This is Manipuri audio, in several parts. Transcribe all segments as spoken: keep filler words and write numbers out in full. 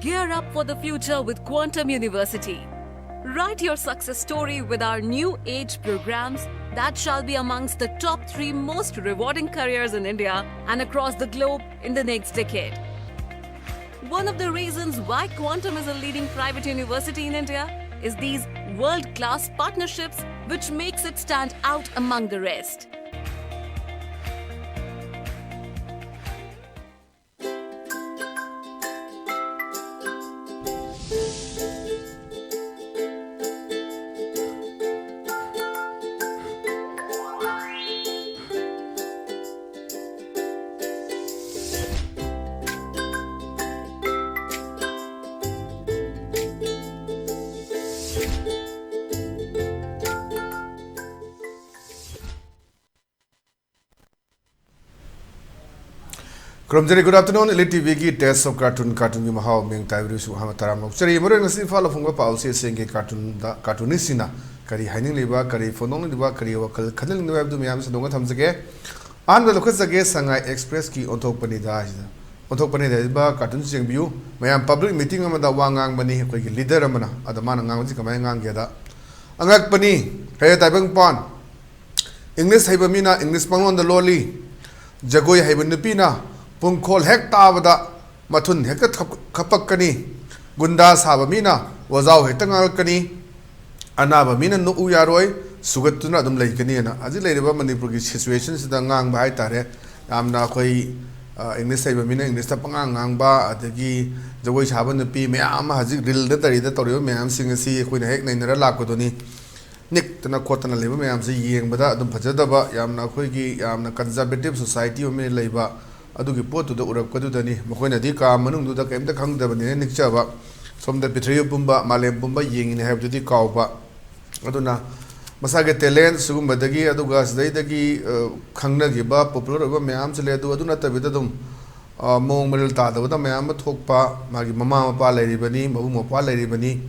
Gear up for the future with Quantum University. Write your success story with our new age programs that shall be amongst the top three most rewarding careers in India and across the globe in the next decade. One of the reasons why Quantum is a leading private university in India is these world class partnerships, which makes it stand out among the rest. ꯈꯨꯔꯨꯝꯖꯔꯤ꯫ Good afternoon, Elite ꯇꯤꯚꯤꯒꯤ Taste of Cartoon, ꯀꯥꯔꯇꯨꯟꯒꯤ ꯃꯍꯥꯎ, ꯃꯤꯡ ꯇꯥꯏꯕꯤꯔꯤꯕꯁꯨ ꯑꯍꯥꯟꯕ ꯇꯔꯥꯝꯅ ꯑꯣꯛꯆꯔꯤ꯫ ꯃꯔꯨ ꯑꯣꯏꯅ ꯉꯁꯤ ꯏꯝꯐꯥꯜ ꯐꯣꯡꯕ ꯄꯥꯎꯁꯦ ꯁꯦꯡꯒꯦ ꯀꯥꯔꯇꯨꯟꯗ, ꯀꯥꯔꯇꯨꯅꯤꯁꯁꯤꯡꯅ ꯀꯔꯤ ꯍꯥꯏꯅꯤꯡꯂꯤꯕ, ꯀꯔꯤ ꯐꯣꯡꯗꯣꯛꯅꯤꯡꯂꯤꯕ, ꯀꯔꯤ ꯋꯥꯈꯜ ꯈꯟꯅꯅꯤꯡꯂꯤꯕ ꯍꯥꯏꯕꯗꯨ ꯃꯌꯥꯝ ꯁꯟꯗꯣꯛꯅ ꯊꯝꯖꯒꯦ꯫ ꯑꯍꯥꯟꯕ ꯂꯧꯈꯠꯆꯒꯦ, ꯁꯉꯥꯏ ꯑꯦꯛꯁꯄ꯭ꯔꯦꯁꯀꯤ ꯑꯣꯟꯊꯣꯛꯄꯅꯤꯗ ꯍꯥꯏꯁꯤꯗ꯫ ꯑꯣꯟꯊꯣꯛꯄꯅꯤꯗ ꯍꯥꯏꯕ ꯀꯥꯔꯇꯨꯟꯁꯤ ꯌꯦꯡꯕꯤꯌꯨ꯫ ꯃꯌꯥꯝ ꯄꯕ꯭ꯂꯤꯛ ꯃꯤꯇꯤꯡ ꯑꯃꯗ ꯋꯥ ꯉꯥꯡꯕꯅꯤ ꯑꯩꯈꯣꯏꯒꯤ ꯂꯤꯗꯔ ꯑꯃꯅ꯫ ꯑꯗ ꯃꯥꯅ ꯉꯥꯡꯕꯁꯤ ꯀꯃꯥꯏꯅ ꯉꯥꯡꯒꯦꯗ, "ꯑꯉꯛꯄꯅꯤ, ꯍꯩꯔꯦ ꯇꯥꯏꯕꯪꯄꯥꯟ꯫ ꯏꯪꯂꯤꯁ ꯍꯩꯕ ꯃꯤꯅ ꯏꯪꯂꯤꯁ ꯄꯪꯂꯣꯟꯗ ꯂꯣꯜꯂꯤ꯫ ꯖꯒꯣꯏ ꯍꯩꯕ ꯅꯨꯄꯤꯅ ꯄꯨꯡꯈꯣꯜ ꯍꯦꯛ ꯇꯥꯕꯗ ꯃꯊꯨꯟ ꯍꯦꯛꯇ ꯊꯞ-, ꯈꯞꯄꯛꯀꯅꯤ꯫ ꯒꯨꯟꯗꯥ ꯁꯥꯕ ꯃꯤꯅ ꯋꯥꯖꯥꯎ ꯍꯦꯛꯇ ꯉꯥꯡꯂꯛꯀꯅꯤ꯫ ꯑꯅꯥꯕ ꯃꯤꯅ ꯅꯣꯛꯎ ꯌꯥꯔꯣꯏ, ꯁꯨꯒꯠꯇꯨꯅ ꯑꯗꯨꯝ ꯂꯩꯒꯅꯤꯅ" ꯍꯧꯖꯤꯛ ꯂꯩꯔꯤꯕ ꯃꯅꯤꯄꯨꯔꯒꯤ ꯁꯤꯆꯨꯋꯦꯁꯟꯁꯤꯗ ꯉꯥꯡꯕ ꯍꯥꯏꯇꯥꯔꯦ꯫ ꯌꯥꯝꯅ ꯑꯩꯈꯣꯏ, ꯑ, ꯏꯪꯂꯤꯁ ꯍꯩꯕ ꯃꯤꯅ ꯏꯪꯂꯤꯁꯇ ꯄꯉꯥꯡ ꯉꯥꯡꯕ, ꯑꯗꯒꯤ ꯖꯒꯣꯏ ꯁꯥꯕ ꯅꯨꯄꯤ ꯃꯌꯥꯝ ꯑꯃ ꯍꯧꯖꯤꯛ ꯔꯤꯜꯗ ꯇꯔꯤꯗ ꯇꯧꯔꯤꯕ ꯃꯌꯥꯝꯁꯤꯡ ꯑꯁꯤ ꯑꯩꯈꯣꯏꯅ ꯍꯦꯛ ꯅꯩꯅꯔ ꯂꯥꯛꯄꯗꯨꯅꯤ꯫ ꯅꯤꯛꯇꯅ ꯈꯣꯠꯇꯅ ꯂꯩꯕ ꯃꯌꯥꯝꯁꯤ ꯌꯦꯡꯕꯗ ꯑꯗꯨꯝ ꯐꯖꯗꯕ, ꯌꯥꯝꯅ ꯑꯩꯈꯣꯏꯒꯤ ꯌꯥꯝꯅ ꯀꯟꯖꯔꯕꯦꯇꯤꯞ ꯁꯣꯁꯥꯏꯇꯤ ꯑꯃ ꯂꯩꯕ ꯑꯗꯨꯒꯤ ꯄꯣꯠꯇꯨꯗ ꯎꯔꯛꯄꯗꯨꯗꯅꯤ꯫ ꯃꯈꯣꯏꯅꯗꯤ ꯀꯥ ꯃꯅꯨꯡꯗꯨꯗ ꯀꯔꯤꯝꯇ ꯈꯪꯗꯕꯅꯤꯅ ꯅꯤꯛꯆꯕ, ꯁꯣꯝꯗ ꯄ꯭ꯔꯤꯊꯤꯕꯤ ꯄꯨꯝꯕ, ꯃꯥꯂꯦꯝ ꯄꯨꯝꯕ ꯌꯦꯡꯉꯤꯅꯦ ꯍꯥꯏꯕꯗꯨꯗꯤ ꯀꯥꯎꯕ꯫ ꯑꯗꯨꯅ ꯃꯁꯥꯒꯤ ꯇꯦꯂꯦꯟ ꯁꯤꯒꯨꯝꯕꯗꯒꯤ, ꯑꯗꯨꯒ ꯁꯤꯗꯩꯗꯒꯤ, ꯑ, ꯈꯪꯅꯈꯤꯕ, ꯄꯣꯄꯨꯂꯔ ꯑꯣꯏꯕ ꯃꯌꯥꯝꯁꯨ ꯂꯩ꯫ ꯑꯗꯨ, ꯑꯗꯨ ꯅꯠꯇꯕꯤꯗ ꯑꯗꯨꯝ, ꯑ, ꯃꯑꯣꯡ ꯃꯔꯤꯜ ꯇꯥꯗꯕꯗ ꯃꯌꯥꯝ ꯑꯃ ꯊꯣꯛꯄ, ꯃꯥꯒꯤ ꯃꯃꯥ ꯃꯄꯥ ꯂꯩꯔꯤꯕꯅꯤ, ꯃꯕꯨꯡ ꯃꯧꯄ꯭ꯋꯥ ꯂꯩꯔꯤꯕꯅꯤ,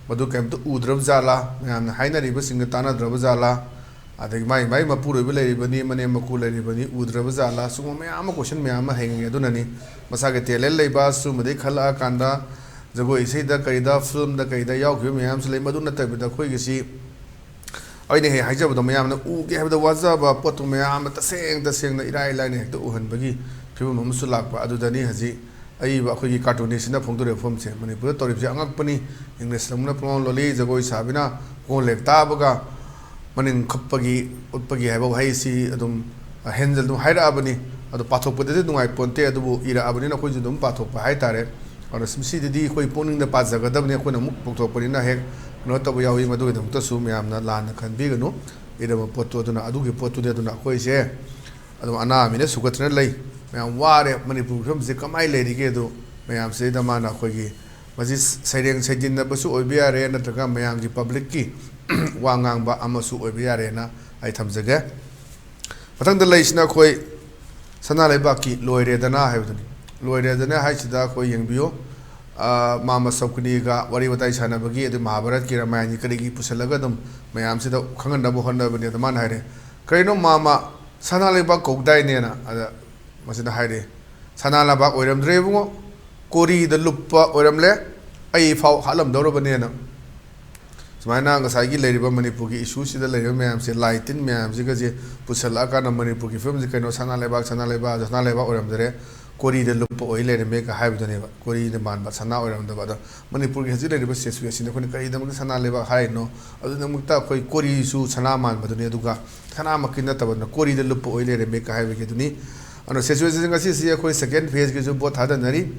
ꯃꯗꯨ ꯀꯩꯝꯇ ꯎꯗ꯭ꯔꯕ ꯖꯥꯠꯂꯥ, ꯃꯌꯥꯝꯅ ꯍꯥꯏꯅꯔꯤꯕꯁꯤꯡꯒ ꯇꯥꯟꯅꯗ꯭ꯔꯕ ꯖꯥꯠꯂꯥ, ꯑꯗꯒꯤ ꯃꯥꯏ ꯃꯥꯏ ꯃꯄꯨꯔꯣꯏꯕ ꯂꯩꯔꯤꯕꯅꯤ, ꯃꯅꯦꯝ ꯃꯀꯨ ꯂꯩꯔꯤꯕꯅꯤ, ꯎꯗ꯭ꯔꯕ ꯖꯥꯠꯂꯥ, ꯁꯤꯒꯨꯝꯕ ꯃꯌꯥꯝ ꯑꯃ ꯀꯣꯏꯁꯟ ꯃꯌꯥꯝ ꯑꯃ ꯍꯪꯉꯤ꯫ ꯑꯗꯨꯅꯅꯤ ꯃꯁꯥꯒꯤ ꯇꯦꯂꯦꯟ ꯂꯩꯕ ꯁꯤꯒꯨꯝꯕꯗꯒꯤ ꯈꯜꯂꯛꯑꯀꯥꯟꯗ ꯖꯒꯣꯏ ꯏꯁꯩꯗ ꯀꯩꯗ, ꯐꯤꯂꯝꯗ ꯀꯩꯗ ꯌꯥꯎꯈꯤꯕ ꯃꯌꯥꯝꯁꯨ ꯂꯩ꯫ ꯃꯗꯨ ꯅꯠꯇꯕꯤꯗ ꯑꯩꯈꯣꯏꯒꯤꯁꯤ, ꯑꯩꯅ ꯍꯦꯛ ꯍꯥꯏꯖꯕꯗꯣ, ꯃꯌꯥꯝꯅ ꯎꯒꯦ ꯍꯥꯏꯕꯗ ꯋꯥꯖꯕ ꯄꯣꯠꯇꯨ ꯃꯌꯥꯝ ꯑꯃ ꯇꯁꯦꯡ ꯇꯁꯦꯡꯅ ꯏꯔꯥꯏ ꯂꯥꯏꯅ ꯍꯦꯛꯇ ꯎꯍꯟꯕꯒꯤ ꯐꯤꯕꯝ ꯑꯃꯁꯨ ꯂꯥꯛꯄ꯫ ꯑꯗꯨꯗꯅꯤ ꯍꯧꯖꯤꯛ ꯑꯏꯕ ꯑꯩꯈꯣꯏꯒꯤ ꯀꯥꯔꯇꯨꯅꯤꯁꯁꯤꯅ ꯐꯣꯡꯗꯣꯔꯛꯏꯕ ꯐꯤꯕꯝꯁꯦ꯫ ꯃꯅꯤꯄꯨꯔꯗ ꯇꯧꯔꯤꯕꯁꯦ ꯑꯉꯛꯄꯅꯤ꯫ ꯏꯪꯂꯤꯁ ꯂꯝꯅ ꯄꯨꯡꯂꯣꯟ ꯂꯣꯜꯂꯤ, ꯖꯒꯣꯏ ꯁꯥꯕꯤꯅ ꯈꯣꯡ ꯂꯦꯛ ꯇꯥꯕꯒ ꯃꯅꯤꯡ ꯈꯞꯄꯒꯤ, ꯎꯠꯄꯒꯤ ꯍꯥꯏꯕ ꯋꯥꯍꯩꯁꯤ ꯑꯗꯨꯝ ꯍꯦꯟꯖꯟ ꯑꯗꯨꯝ ꯍꯥꯏꯔꯛꯑꯕꯅꯤ꯫ ꯑꯗꯣ ꯄꯥꯊꯣꯛꯄꯗꯗꯤ ꯅꯨꯡꯉꯥꯏ ꯄꯣꯟꯇꯦ, ꯑꯗꯨꯕꯨ ꯏꯔꯛꯑꯕꯅꯤꯅ ꯑꯩꯈꯣꯏꯁꯨ ꯑꯗꯨꯝ ꯄꯥꯊꯣꯛꯄ ꯍꯥꯏꯇꯥꯔꯦ꯫ ꯑꯗꯣ ꯁꯤꯗꯤ ꯑꯩꯈꯣꯏ ꯄꯨꯛꯅꯤꯡꯗ ꯄꯥꯖꯒꯗꯕꯅꯤ, ꯑꯩꯈꯣꯏꯅ ꯑꯃꯨꯛ ꯄꯥꯊꯣꯛꯄꯅꯤꯅ ꯍꯦꯛ ꯀꯩꯅꯣ ꯇꯧꯕ ꯌꯥꯎꯏ꯫ ꯃꯗꯨꯒꯤꯗꯃꯛꯇꯁꯨ ꯃꯌꯥꯝꯅ ꯂꯥꯟꯅ ꯈꯟꯕꯤꯒꯅꯨ꯫ ꯏꯔꯝꯕ ꯄꯣꯠꯇꯨ ꯑꯗꯨꯅ, ꯑꯗꯨꯒꯤ ꯄꯣꯠꯇꯨꯅꯤ꯫ ꯑꯗꯨꯅ ꯑꯩꯈꯣꯏꯁꯦ ꯑꯗꯨꯝ ꯑꯅꯥ ꯃꯤꯅ ꯁꯨꯒꯠꯇꯅ ꯂꯩ꯫ ꯃꯌꯥꯝ ꯋꯥꯔꯦ꯫ ꯃꯅꯤꯄꯨꯔꯒꯤ ꯐꯤꯕꯝꯁꯦ ꯀꯃꯥꯏꯅ ꯂꯩꯔꯤꯒꯦ? ꯑꯗꯨ ꯃꯌꯥꯝꯁꯤꯗ ꯃꯥꯅ ꯑꯩꯈꯣꯏꯒꯤ ꯃꯁꯤ ꯁꯩꯔꯦꯡ ꯁꯩꯗꯤꯟꯅꯕꯁꯨ ꯑꯣꯏꯕ ꯌꯥꯔꯦ, ꯅꯠꯇ꯭ꯔꯒ ꯃꯌꯥꯝꯒꯤ ꯄꯕ꯭ꯂꯤꯛꯀꯤ ꯋꯥ ꯉꯥꯡꯕ ꯑꯃꯁꯨ ꯑꯣꯏꯕ ꯌꯥꯔꯦꯅ ꯑꯩ ꯊꯝꯖꯒꯦ꯫ ꯃꯊꯪꯗ ꯂꯩꯁꯤꯅ ꯑꯩꯈꯣꯏ ꯁꯅꯥ ꯂꯩꯕꯥꯛꯀꯤ ꯂꯣꯏꯔꯦꯗꯅ ꯍꯥꯏꯕꯗꯨꯅꯤ꯫ ꯂꯣꯏꯔꯦꯗꯅ ꯍꯥꯏꯁꯤꯗ ꯑꯩꯈꯣꯏ ꯌꯦꯡꯕꯤꯌꯨ, ꯑ, ꯃꯥꯃ ꯁꯧꯀ꯭ꯅꯤꯒ ꯋꯥꯔꯤ ꯋꯥꯇꯥꯏ ꯁꯥꯟꯅꯕꯒꯤ, ꯑꯗꯨ ꯃꯍꯥꯚꯥꯔꯠꯀꯤ ꯔꯥꯃꯥꯌꯟꯒꯤ ꯀꯔꯤꯒꯤ ꯄꯨꯁꯜꯂꯒ ꯑꯗꯨꯝ ꯃꯌꯥꯝꯁꯤꯗ ꯈꯪꯍꯟꯅꯕ ꯍꯣꯠꯅꯕꯅꯤ꯫ ꯑꯗ ꯃꯥꯅ ꯍꯥꯏꯔꯦ, "ꯀꯔꯤꯅꯣ ꯃꯥꯃ, ꯁꯅꯥ ꯂꯩꯕꯥꯛ ꯀꯧꯗꯥꯏꯅꯦꯅ?" ꯑꯗ ꯃꯁꯤꯅ ꯍꯥꯏꯔꯦ, "ꯁꯅꯥ ꯂꯩꯕꯥꯛ ꯑꯣꯏꯔꯝꯗ꯭ꯔꯦ ꯏꯕꯨꯡꯉꯣ, ꯀꯣꯔꯤꯗ ꯂꯨꯞꯄ ꯑꯣꯏꯔꯝꯂꯦ, ꯑꯩ ꯐꯥꯎ ꯍꯥꯠꯂꯝꯗꯧꯔꯕꯅꯦꯅ"꯫ ꯁꯨꯃꯥꯏꯅ ꯉꯁꯥꯏꯒꯤ ꯂꯩꯔꯤꯕ ꯃꯅꯤꯄꯨꯔꯒꯤ ꯏꯁꯨꯁꯤꯗ ꯂꯩꯔꯤꯕ ꯃꯌꯥꯝꯁꯦ, ꯂꯥꯏ ꯇꯤꯟ ꯃꯌꯥꯝꯁꯤꯒꯁꯦ ꯄꯨꯁꯜꯂꯛꯑꯀꯥꯟꯗ ꯃꯅꯤꯄꯨꯔꯒꯤ ꯐꯤꯕꯝꯁꯦ ꯀꯩꯅꯣ, ꯁꯅꯥ ꯂꯩꯕꯥꯛ, ꯁꯅꯥ ꯂꯩꯕꯥꯛ, ꯁꯅꯥ ꯂꯩꯕꯥꯛ ꯑꯣꯏꯔꯝꯗꯔꯦ, ꯀꯣꯔꯤꯗ ꯂꯨꯞꯄ ꯑꯣꯏ ꯂꯩꯔꯝꯃꯦꯒ ꯍꯥꯏꯕꯗꯨꯅꯦꯕ꯫ ꯀꯣꯔꯤꯗ ꯃꯥꯟꯕ, ꯁꯅꯥ ꯑꯣꯏꯔꯝꯗꯕ꯫ ꯑꯗꯣ ꯃꯅꯤꯄꯨꯔꯒꯤ ꯍꯧꯖꯤꯛ ꯂꯩꯔꯤꯕ ꯁꯤꯆꯨꯋꯦꯁꯟꯁꯦ ꯑꯩꯈꯣꯏꯅ ꯀꯔꯤꯒꯤꯗꯃꯛꯇ ꯁꯅꯥ ꯂꯩꯕꯥꯛ ꯍꯥꯏꯔꯤꯅꯣ? ꯑꯗꯨꯒꯤꯗꯃꯛꯇ ꯑꯩꯈꯣꯏ ꯀꯣꯔꯤꯁꯨ ꯁꯅꯥ ꯃꯥꯟꯕꯗꯨꯅꯤ, ꯑꯗꯨꯒ ꯁꯅꯥꯃꯛꯀꯤ ꯅꯠꯇꯕꯅ ꯀꯣꯔꯤꯗ ꯂꯨꯞꯄ ꯑꯣꯏ ꯂꯩꯔꯝꯃꯦꯒ ꯍꯥꯏꯕꯒꯤ ꯑꯗꯨꯅꯤ꯫ ꯑꯗꯨꯅ ꯁꯤꯆꯨꯋꯦꯁꯟ ꯉꯁꯤꯁꯤ ꯑꯩꯈꯣꯏ ꯁꯦꯀꯦꯟ ꯐꯦꯖꯀꯤꯁꯨ ꯚꯣꯠ ꯊꯥꯗꯅꯔꯤ꯫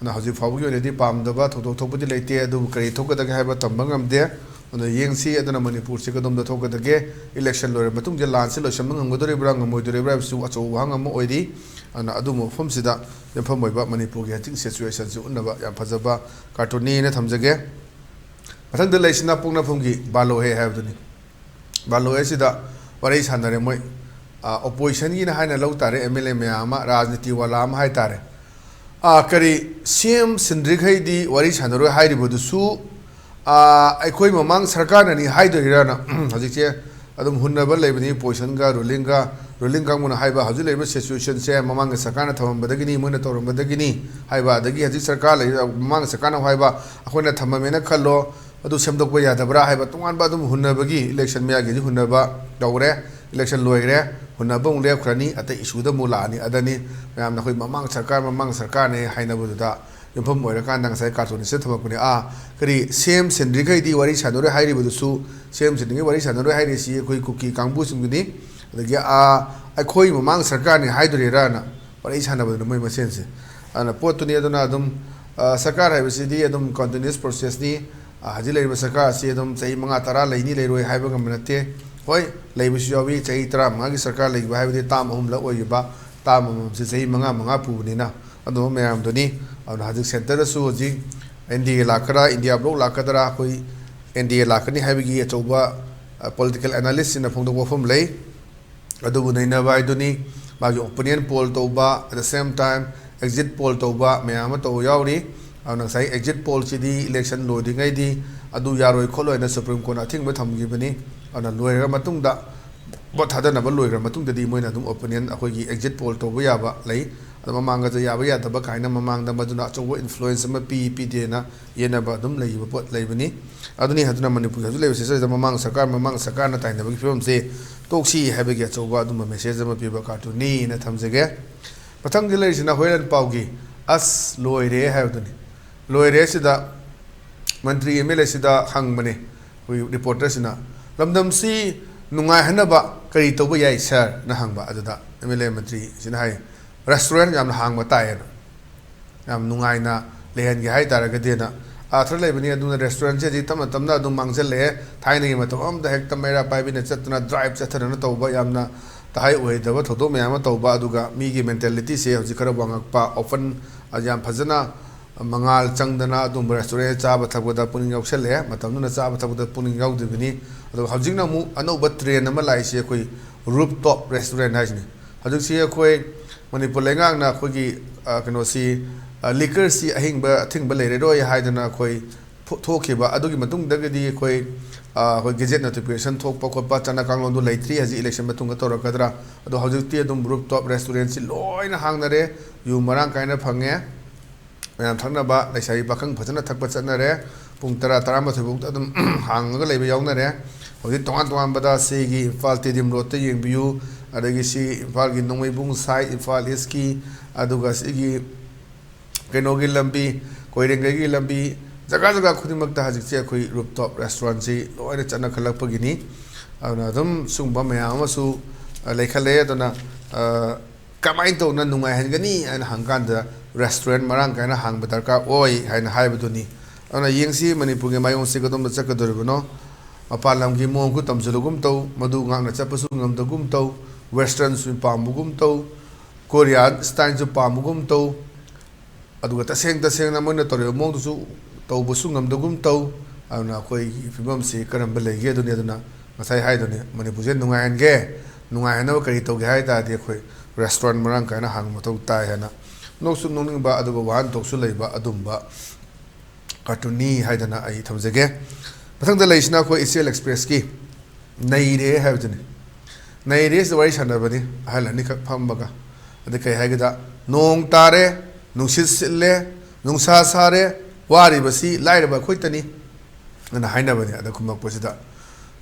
ꯑꯗꯨꯅ ꯍꯧꯖꯤꯛ ꯐꯥꯎꯕꯒꯤ ꯑꯣꯏꯅꯗꯤ ꯄꯥꯝꯗꯕ ꯊꯧꯗꯣꯛ ꯊꯣꯛꯄꯗꯤ ꯂꯩꯇꯦ, ꯑꯗꯨꯕꯨ ꯀꯔꯤ ꯊꯣꯛꯀꯗꯒꯦ ꯍꯥꯏꯕ ꯇꯝꯕ ꯉꯝꯗꯦ꯫ ꯑꯗꯨꯅ ꯌꯦꯡꯁꯤ꯫ ꯑꯗꯨꯅ ꯃꯅꯤꯄꯨꯔꯁꯤ ꯀꯗꯣꯝꯗ ꯊꯣꯛꯀꯗꯒꯦ? ꯏꯂꯦꯛꯁꯟ ꯂꯣꯏꯔꯕ ꯃꯇꯨꯡꯗ ꯂꯥꯟꯁꯤ ꯂꯣꯏꯁꯤꯟꯕ ꯉꯝꯒꯗꯧꯔꯤꯕ꯭ꯔꯥ, ꯉꯝꯃꯣꯏꯗꯧꯔꯤꯕ꯭ꯔꯥ ꯍꯥꯏꯕꯁꯤꯁꯨ ꯑꯆꯧꯕ ꯋꯥꯍꯪ ꯑꯃ ꯑꯣꯏꯔꯤ꯫ ꯑꯗꯨꯅ ꯑꯗꯨꯒꯨꯝꯕ ꯃꯐꯝꯁꯤꯗ ꯌꯨꯝꯐꯝ ꯑꯣꯏꯕ ꯃꯅꯤꯄꯨꯔꯒꯤ ꯍꯧꯖꯤꯛ ꯁꯤꯆꯨꯋꯦꯁꯟꯁꯤ ꯎꯠꯅꯕ ꯌꯥꯝ ꯐꯖꯕ ꯀꯥꯔꯇꯨꯟꯅꯤ ꯍꯥꯏꯅ ꯊꯝꯖꯒꯦ꯫ ꯃꯊꯪꯗ ꯂꯩꯁꯤꯅ ꯄꯣꯛꯅꯐꯝꯒꯤ ꯕꯥꯂꯣꯍꯦ ꯍꯥꯏꯕꯗꯨꯅꯤ꯫ ꯕꯥꯂꯣꯍꯦꯁꯤꯗ ꯋꯥꯔꯤ ꯁꯥꯟꯅꯔꯦ ꯃꯣꯏ, ꯑ, ꯑꯣꯄꯣꯖꯤꯁꯟꯒꯤꯅ ꯍꯥꯏꯅ ꯂꯧ ꯇꯥꯔꯦ, ꯑꯦꯝ ꯑꯦꯜ ꯑꯦ ꯃꯌꯥꯝ ꯑꯃ, ꯔꯥꯖꯅꯤꯇꯤ ꯋꯥꯂꯥ ꯑꯃ ꯍꯥꯏ ꯇꯥꯔꯦ꯫ ꯑ, ꯀꯔꯤ, ꯁꯤ ꯑꯦꯝ ꯁꯤꯟꯗ꯭ꯔꯤꯈꯩꯗꯤ ꯋꯥꯔꯤ ꯁꯥꯟꯅꯔꯣꯏ ꯍꯥꯏꯔꯤꯕꯗꯨꯁꯨ, ꯑ, ꯑꯩꯈꯣꯏ ꯃꯃꯥꯡ ꯁꯔꯀꯥꯔꯅꯅꯤ ꯍꯥꯏꯗꯣꯏꯔꯥꯅ ꯍꯧꯖꯤꯛꯁꯦ ꯑꯗꯨꯝ ꯍꯨꯟꯅꯕ ꯂꯩꯕꯅꯤ, ꯑꯣꯄꯣꯖꯤꯁꯟꯒ ꯔꯨꯂꯤꯡꯒ꯫ ꯔꯨꯂꯤꯡ ꯀꯥꯡꯕꯨꯅ ꯍꯥꯏꯕ ꯍꯧꯖꯤꯛ ꯂꯩꯔꯤꯕ ꯁꯤꯆꯨꯋꯦꯁꯟꯁꯦ ꯃꯃꯥꯡꯒꯤ ꯁꯔꯀꯥꯔꯅ ꯊꯝꯃꯝꯕꯗꯒꯤꯅꯤ, ꯃꯣꯏꯅ ꯇꯧꯔꯝꯕꯗꯒꯤꯅꯤ ꯍꯥꯏꯕ, ꯑꯗꯒꯤ ꯍꯧꯖꯤꯛ ꯁꯔꯀꯥꯔ ꯂꯩꯔꯤꯕ ꯃꯃꯥꯡꯒꯤ ꯁꯔꯀꯥꯔꯅ ꯍꯥꯏꯕ ꯑꯩꯈꯣꯏꯅ ꯊꯝꯃꯝꯃꯦꯅ ꯈꯜꯂꯣ, ꯑꯗꯨ ꯁꯦꯝꯗꯣꯛꯄ ꯌꯥꯗꯕ꯭ꯔꯥ ꯍꯥꯏꯕ ꯇꯣꯉꯥꯟꯕ ꯑꯗꯨꯝ ꯍꯨꯟꯅꯕꯒꯤ, ꯏꯂꯦꯛꯁꯟ ꯃꯌꯥꯒꯤꯗꯤ ꯍꯨꯟꯅꯕ ꯇꯧꯔꯦ, ꯏꯂꯦꯛꯁꯟ ꯂꯣꯏꯈ꯭ꯔꯦ, ꯍꯨꯟꯅꯕ ꯑꯃꯨꯛ ꯂꯦꯞꯈ꯭ꯔꯅꯤ, ꯑꯇꯩ ꯏꯁꯨꯗ ꯑꯃꯨꯛ ꯂꯥꯛꯑꯅꯤ꯫ ꯑꯗꯅꯤ ꯃꯌꯥꯝꯅ ꯑꯩꯈꯣꯏ ꯃꯃꯥꯡ ꯁꯔꯀꯥꯔ, ꯃꯃꯥꯡ ꯁꯔꯀꯥꯔꯅꯦ ꯍꯥꯏꯅꯕꯗꯨꯗ ꯌꯨꯝꯐꯝ ꯑꯣꯏꯔꯀꯥꯟꯗ ꯉꯁꯥꯏ ꯀꯥꯔꯇꯨꯅꯤꯁꯇ ꯊꯝꯃꯛꯄꯅꯦ꯫ ꯑꯥ, ꯀꯔꯤ ꯁꯤ ꯑꯦꯝ ꯁꯤꯟꯗ꯭ꯔꯤꯈꯩꯗꯤ ꯋꯥꯔꯤ ꯁꯥꯟꯅꯔꯣꯏ ꯍꯥꯏꯔꯤꯕꯗꯨꯁꯨ, ꯁꯤ ꯑꯦꯝ ꯁꯤꯟꯗ꯭ꯔꯤꯉꯩ ꯋꯥꯔꯤ ꯁꯥꯟꯅꯔꯣꯏ ꯍꯥꯏꯔꯤꯁꯤ ꯑꯩꯈꯣꯏ ꯀꯨꯀꯤ ꯀꯥꯡꯕꯨꯁꯤꯡꯗꯨꯅꯤ꯫ ꯑꯗꯒꯤ ꯑꯥ, ꯑꯩꯈꯣꯏ ꯃꯃꯥꯡ ꯁꯔꯀꯥꯔꯅꯤ ꯍꯥꯏꯗꯣꯔꯤꯔꯥꯅ ꯋꯥꯔꯤ ꯁꯥꯟꯅꯕꯗꯨꯅ ꯃꯣꯏ ꯃꯁꯦꯟꯁꯦ꯫ ꯑꯗꯨꯅ ꯄꯣꯠꯇꯨꯅꯤ꯫ ꯑꯗꯨꯅ ꯑꯗꯨꯝ, ꯑ, ꯁꯔꯀꯥꯔ ꯍꯥꯏꯕꯁꯤꯗꯤ ꯑꯗꯨꯝ continuous processꯅꯤ꯫ ꯑ, ꯍꯧꯖꯤꯛ ꯂꯩꯔꯤꯕ ꯁꯔꯀꯥꯔ ꯑꯁꯤ ꯑꯗꯨꯝ ꯆꯍꯤ ꯃꯉꯥ ꯇꯔꯥ ꯂꯩꯅꯤ ꯂꯩꯔꯣꯏ ꯍꯥꯏꯕ ꯉꯝꯕ ꯅꯠꯇꯦ꯫ ꯍꯣꯏ, ꯂꯩꯕꯁꯨ ꯌꯥꯎꯏ, ꯆꯍꯤ ꯇꯔꯥꯃꯉꯥꯒꯤ ꯁꯔꯀꯥꯔ ꯂꯩꯕ ꯍꯥꯏꯕꯗꯤ ꯇꯥꯝ ꯑꯍꯨꯝꯂꯛ ꯑꯣꯏꯈꯤꯕ, ꯇꯥꯝ ꯑꯃꯃꯝꯁꯦ ꯆꯍꯤ ꯃꯉꯥ ꯃꯉꯥ ꯄꯨꯕꯅꯤꯅ꯫ ꯑꯗꯨꯝꯕ ꯃꯌꯥꯝꯗꯨꯅꯤ꯫ ꯑꯗꯨꯅ ꯍꯧꯖꯤꯛ ꯁꯦꯟꯇꯔꯗꯁꯨ ꯍꯧꯖꯤꯛ ꯑꯦꯟ ꯗꯤ ꯑꯦ ꯂꯥꯛꯀꯗ꯭ꯔꯥ, ꯏꯟꯗꯤꯌꯥ ꯕ꯭ꯂꯣꯛ ꯂꯥꯛꯀꯗ꯭ꯔꯥ, ꯑꯩꯈꯣꯏ ꯑꯦꯟ ꯗꯤ ꯑꯦ ꯂꯥꯛꯀꯅꯤ ꯍꯥꯏꯕꯒꯤ ꯑꯆꯧꯕ, ꯑ, ꯄꯣꯂꯤꯇꯤꯀꯦꯜ ꯑꯦꯅꯥꯂꯤꯁꯁꯤꯡꯅ ꯐꯣꯡꯗꯣꯛꯄ ꯋꯥꯐꯝ ꯂꯩ꯫ ꯑꯗꯨꯕꯨ ꯅꯩꯅꯕ ꯍꯥꯏꯗꯨꯅꯤ꯫ ꯃꯥꯒꯤ opinion poll ꯇꯧꯕ, at the same time exit poll ꯇꯧꯕ ꯃꯌꯥꯝ ꯑꯃ ꯇꯧꯕ ꯌꯥꯎꯔꯤ꯫ ꯑꯗꯨꯅ ꯉꯁꯥꯏ exit pollꯁꯤꯗꯤ election ꯂꯣꯏꯗ꯭ꯔꯤꯉꯩꯗꯤ ꯑꯗꯨ ꯌꯥꯔꯣꯏ ꯈꯣꯠꯂꯣꯏꯅ Supreme Courtꯅ ꯑꯊꯤꯡꯕ ꯊꯝꯈꯤꯕꯅꯤ꯫ ꯑꯗꯨꯅ ꯂꯣꯏꯔꯕ ꯃꯇꯨꯡꯗ, vote ꯊꯥꯗꯅꯕ ꯂꯣꯏꯈ꯭ꯔ ꯃꯇꯨꯡꯗꯗꯤ ꯃꯣꯏꯅ ꯑꯗꯨꯝ opinion, ꯑꯩꯈꯣꯏꯒꯤ exit poll ꯇꯧꯕ ꯌꯥꯕ ꯂꯩ꯫ ꯑꯗꯣ ꯃꯃꯥꯡꯗꯁꯨ ꯌꯥꯕ ꯌꯥꯗꯕ ꯀꯥꯏꯅ ꯃꯃꯥꯡꯗ ꯃꯗꯨꯅ ꯑꯆꯧꯕ influence ꯑꯃ ꯄꯤ ꯄꯤꯗꯦꯅ ꯌꯦꯠꯅꯕ ꯑꯗꯨꯝ ꯂꯩꯕ ꯄꯣꯠ ꯂꯩꯕꯅꯤ꯫ ꯑꯗꯨꯅꯤ꯫ ꯑꯗꯨꯅ ꯃꯅꯤꯄꯨꯔꯒꯤ ꯍꯧꯖꯤꯛ ꯂꯩꯔꯤꯕ situation ꯁꯤꯗ ꯃꯃꯥꯡ ꯁꯔꯀꯥꯔ, ꯃꯃꯥꯡ ꯁꯔꯀꯥꯔꯅ ꯇꯥꯏꯅꯕꯒꯤ ꯐꯤꯕꯝꯁꯦ ꯇꯣꯛꯁꯤ ꯍꯥꯏꯕꯒꯤ ꯑꯆꯧꯕ ꯑꯗꯨꯝꯕ message ꯑꯃ ꯄꯤꯕ ꯀꯥꯔꯇꯨꯟꯅꯤꯅ ꯊꯝꯖꯒꯦ꯫ ꯃꯊꯪꯗ ꯂꯩꯔꯤꯁꯤꯅ ꯍꯨꯏꯔꯥꯟ ꯄꯥꯎꯒꯤ "ꯑꯁ ꯂꯣꯏꯔꯦ" ꯍꯥꯏꯕꯗꯨꯅꯤ꯫ ꯂꯣꯏꯔꯦ ꯁꯤꯗ ꯃꯟꯇ꯭ꯔꯤ ꯑꯦꯝ ꯑꯦꯜ ꯑꯦꯁꯤꯗ ꯍꯪꯕꯅꯦ ꯑꯩꯈꯣꯏ ꯔꯤꯄꯣꯔꯇꯔꯁꯤꯅ, "ꯂꯝꯗꯝꯁꯤ ꯅꯨꯡꯉꯥꯏꯍꯟꯅꯕ ꯀꯔꯤ ꯇꯧꯕ ꯌꯥꯏ ꯁꯥꯔꯅ?" ꯍꯪꯕ꯫ ꯑꯗꯨꯗ ꯑꯦꯝ ꯑꯦꯜ ꯑꯦ ꯃꯟꯇ꯭ꯔꯤꯁꯤꯅ ꯍꯥꯏ, "ꯔꯦꯁꯇꯨꯔꯦꯟ ꯌꯥꯝꯅ ꯍꯥꯡꯕ ꯇꯥꯏꯌꯦꯅ꯫ ꯌꯥꯝ ꯅꯨꯡꯉꯥꯏꯅ ꯂꯩꯍꯟꯒꯦ ꯍꯥꯏ ꯇꯥꯔꯒꯗꯤꯅ ꯑꯥꯔꯊ ꯂꯩꯕꯅꯤ꯫ ꯑꯗꯨꯅ ꯔꯦꯁꯇꯨꯔꯦꯟꯁꯦ ꯍꯧꯖꯤꯛ ꯇꯞꯅ ꯇꯞꯅ ꯑꯗꯨꯝ ꯃꯥꯡꯁꯤꯜꯂꯛꯑꯦ꯫ ꯊꯥꯏꯅꯒꯤ ꯃꯇꯝ ꯑꯃꯗ ꯍꯦꯛꯇ ꯃꯩꯔꯥ ꯄꯥꯏꯕꯤꯅ ꯆꯠꯇꯅ ꯗ꯭ꯔꯥꯏꯚ ꯆꯠꯊꯗꯅ ꯇꯧꯕ ꯌꯥꯝꯅ ꯇꯍꯥꯏ ꯑꯣꯏꯗꯕ ꯊꯧꯗꯣꯛ ꯃꯌꯥꯝ ꯑꯃ ꯇꯧꯕ, ꯑꯗꯨꯒ ꯃꯤꯒꯤ ꯃꯦꯟꯇꯦꯂꯤꯇꯤꯁꯦ ꯍꯧꯖꯤꯛ ꯈꯔ ꯋꯥꯡꯉꯛꯄ, ꯑꯣꯄꯟ ꯌꯥꯝ ꯐꯖꯅ ꯃꯉꯥꯜ ꯆꯪꯗꯅ ꯑꯗꯨꯝꯕ ꯔꯦꯁꯇꯨꯔꯦꯟ ꯆꯥꯕ ꯊꯛꯄꯗ ꯄꯨꯛꯅꯤꯡ ꯌꯥꯎꯁꯜꯂꯛꯑꯦ꯫ ꯃꯇꯝꯗꯨꯅ ꯆꯥꯕ ꯊꯛꯄꯗ ꯄꯨꯛꯅꯤꯡ ꯌꯥꯎꯗꯕꯅꯤ꯫ ꯑꯗꯨꯒ ꯍꯧꯖꯤꯛꯅ ꯑꯃꯨꯛ ꯑꯅꯧꯕ ꯇ꯭ꯔꯦꯟ ꯑꯃ ꯂꯥꯛꯏꯁꯦ ꯑꯩꯈꯣꯏ ꯔꯨꯞ ꯇꯣꯞ ꯔꯦꯁꯇꯨꯔꯦꯟ ꯍꯥꯏꯁꯤꯅꯤ꯫ ꯍꯧꯖꯤꯛꯁꯤ ꯑꯩꯈꯣꯏ ꯃꯅꯤꯄꯨꯔ ꯂꯩꯉꯥꯛꯅ ꯑꯩꯈꯣꯏꯒꯤ, ꯑ, ꯀꯩꯅꯣꯁꯤ, ꯑ, ꯂꯤꯀꯔꯁꯤ ꯑꯍꯤꯡꯕ, ꯑꯊꯤꯡꯕ ꯂꯩꯔꯔꯣꯏ ꯍꯥꯏꯗꯅ ꯑꯩꯈꯣꯏ ꯊꯣꯛꯈꯤꯕ ꯑꯗꯨꯒꯤ ꯃꯇꯨꯡꯗꯒꯤꯗꯤ ꯑꯩꯈꯣꯏ ꯑꯩꯈꯣꯏ ꯒꯦꯖꯦꯠ ꯅꯣꯇꯤꯐꯤꯀꯦꯁꯟ ꯊꯣꯛꯄ ꯈꯣꯠꯄ ꯆꯠꯅ ꯀꯥꯡꯂꯣꯟꯗꯣ ꯂꯩꯇ꯭ꯔꯤ꯫ ꯍꯧꯖꯤꯛ ꯏꯂꯦꯛꯁꯟ ꯃꯇꯨꯡꯗ ꯇꯧꯔꯛꯀꯗ꯭ꯔꯥ? ꯑꯗꯣ ꯍꯧꯖꯤꯛꯇꯤ ꯑꯗꯨꯝ ꯔꯨꯞ ꯇꯣꯞ ꯔꯦꯁꯇꯨꯔꯦꯟꯁꯤ ꯂꯣꯏꯅ ꯍꯥꯡꯅꯔꯦ꯫ ꯌꯨ ꯃꯔꯥꯡ ꯀꯥꯏꯅ ꯐꯪꯉꯦ꯫ ꯃꯌꯥꯝ ꯊꯛꯅꯕ ꯂꯩꯁꯥꯕꯤ ꯄꯥꯈꯪ ꯐꯖꯅ ꯊꯛꯄ ꯆꯠꯅꯔꯦ꯫ ꯄꯨꯡ ꯇꯔꯥ, ꯇꯔꯥꯃꯥꯊꯣꯏ ꯐꯥꯎꯗ ꯑꯗꯨꯝ ꯍꯥꯡꯉꯒ ꯂꯩꯕ ꯌꯥꯎꯅꯔꯦ꯫ ꯍꯧꯖꯤꯛ ꯇꯣꯉꯥꯟ ꯇꯣꯉꯥꯟꯕꯗ ꯁꯤꯒꯤ ꯏꯝꯐꯥꯜ ꯇꯦꯗꯤꯝ ꯔꯣꯗꯇ ꯌꯦꯡꯕꯤꯌꯨ, ꯑꯗꯒꯤ ꯁꯤ ꯏꯝꯐꯥꯜꯒꯤ ꯅꯣꯡꯃꯩꯕꯨꯡ ꯁꯥꯏꯠ, ꯏꯝꯐꯥꯜ ꯏꯁꯀꯤ, ꯑꯗꯨꯒ ꯁꯤꯒꯤ ꯀꯩꯅꯣꯒꯤ ꯂꯝꯕꯤ, ꯀꯣꯏꯔꯦꯡꯒꯩꯒꯤ ꯂꯝꯕꯤ, ꯖꯒꯥ ꯖꯒꯥ ꯈꯨꯗꯤꯡꯃꯛꯇ ꯍꯧꯖꯤꯛꯁꯦ ꯑꯩꯈꯣꯏ ꯔꯨꯞ ꯇꯣꯞ ꯔꯦꯁꯇꯨꯔꯦꯟꯁꯤ ꯂꯣꯏꯅ ꯆꯠꯅꯈꯠꯂꯛꯄꯒꯤꯅꯤ꯫ ꯑꯗꯨꯅ ꯑꯗꯨꯝ ꯁꯤꯒꯨꯝꯕ ꯃꯌꯥꯝ ꯑꯃꯁꯨ ꯂꯩꯈꯠꯂꯛꯑꯦ꯫ ꯑꯗꯨꯅ ꯀꯃꯥꯏꯅ ꯇꯧꯅ ꯅꯨꯡꯉꯥꯏꯍꯟꯒꯅꯤ ꯍꯥꯏꯅ ꯍꯪꯀꯥꯟꯗ ꯔꯦꯁꯇꯨꯔꯦꯟ ꯃꯔꯥꯡ ꯀꯥꯏꯅ ꯍꯥꯡꯕ ꯗꯔꯀꯥꯔ ꯑꯣꯏ ꯍꯥꯏꯅ ꯍꯥꯏꯕꯗꯨꯅꯤ꯫ ꯑꯗꯨꯅ ꯌꯦꯡꯁꯤ ꯃꯅꯤꯄꯨꯔꯒꯤ ꯃꯥꯏꯑꯣꯟꯁꯤ ꯀꯗꯣꯝꯗ ꯆꯠꯀꯗꯧꯔꯤꯕꯅꯣ꯫ ꯃꯄꯥꯟ ꯂꯝꯒꯤ ꯃꯑꯣꯡ ꯈꯨ ꯇꯝꯁꯤꯜꯂꯨꯒꯨꯝ ꯇꯧ, ꯃꯗꯨ ꯉꯥꯛꯅ ꯆꯠꯄꯁꯨ ꯉꯝꯗꯒꯨꯝ ꯇꯧ, ꯋꯦꯁꯇ꯭ꯔꯟꯁꯨ ꯄꯥꯝꯕꯒꯨꯝ ꯇꯧ, ꯀꯣꯔꯤꯌꯥꯟ ꯁ꯭ꯇꯥꯏꯜꯁꯨ ꯄꯥꯝꯕꯒꯨꯝ ꯇꯧ, ꯑꯗꯨꯒ ꯇꯁꯦꯡ ꯇꯁꯦꯡꯅ ꯃꯣꯏꯅ ꯇꯧꯔꯤꯕ ꯃꯑꯣꯡꯗꯨꯁꯨ ꯇꯧꯕꯁꯨ ꯉꯝꯗꯒꯨꯝ ꯇꯧ꯫ ꯑꯗꯨꯅ ꯑꯩꯈꯣꯏꯒꯤ ꯐꯤꯕꯝꯁꯤ ꯀꯔꯝꯕ ꯂꯩꯒꯦ ꯑꯗꯨꯅꯤ꯫ ꯑꯗꯨꯅ ꯉꯁꯥꯏ ꯍꯥꯏꯗꯨꯅꯤ, ꯃꯅꯤꯄꯨꯔꯁꯦ ꯅꯨꯡꯉꯥꯏꯍꯟꯒꯦ, ꯅꯨꯡꯉꯥꯏꯍꯟꯅꯕ ꯀꯔꯤ ꯇꯧꯒꯦ ꯍꯥꯏ ꯇꯥꯔꯗꯤ ꯑꯩꯈꯣꯏ ꯔꯦꯁꯇꯨꯔꯦꯟ ꯃꯔꯥꯡ ꯀꯥꯏꯅ ꯍꯥꯡꯕ ꯃꯊꯧ ꯇꯥꯏ ꯍꯥꯏꯅ ꯅꯣꯛꯁꯨ ꯅꯣꯛꯅꯤꯡꯕ ꯑꯗꯨꯒ ꯋꯥꯍꯟꯊꯣꯛꯁꯨ ꯂꯩꯕ ꯑꯗꯨꯝꯕ ꯀꯥꯔꯇꯨꯟꯅꯤ ꯍꯥꯏꯗꯅ ꯑꯩ ꯊꯝꯖꯒꯦ꯫ ꯃꯊꯪꯗ ꯂꯩꯔꯤꯁꯤꯅ ꯑꯩꯈꯣꯏ ꯏꯆꯦꯜ ꯑꯦꯛꯁꯄ꯭ꯔꯦꯁꯀꯤ ꯅꯩꯔꯦ ꯍꯥꯏꯕꯗꯨꯅꯤ꯫ ꯅꯩꯔꯦꯁꯤꯗ ꯋꯥꯔꯤ ꯁꯥꯟꯅꯕꯅꯤ ꯑꯍꯜ ꯑꯅꯤꯈꯛ ꯐꯝꯃꯒ꯫ ꯑꯗ ꯀꯩ ꯍꯥꯏꯒꯦꯗ, "ꯅꯣꯡ ꯇꯥꯔꯦ, ꯅꯨꯡꯁꯤꯠ ꯁꯤꯠꯂꯦ, ꯅꯨꯡꯁꯥ ꯁꯥꯔꯦ, ꯋꯥꯔꯤꯕꯁꯤ ꯂꯥꯏꯔꯕ ꯑꯩꯈꯣꯏꯇꯅꯤ" ꯑꯅ ꯍꯥꯏꯅꯕꯅꯤ꯫ ꯑꯗ ꯈꯨꯝꯃꯛꯄꯁꯤꯗ,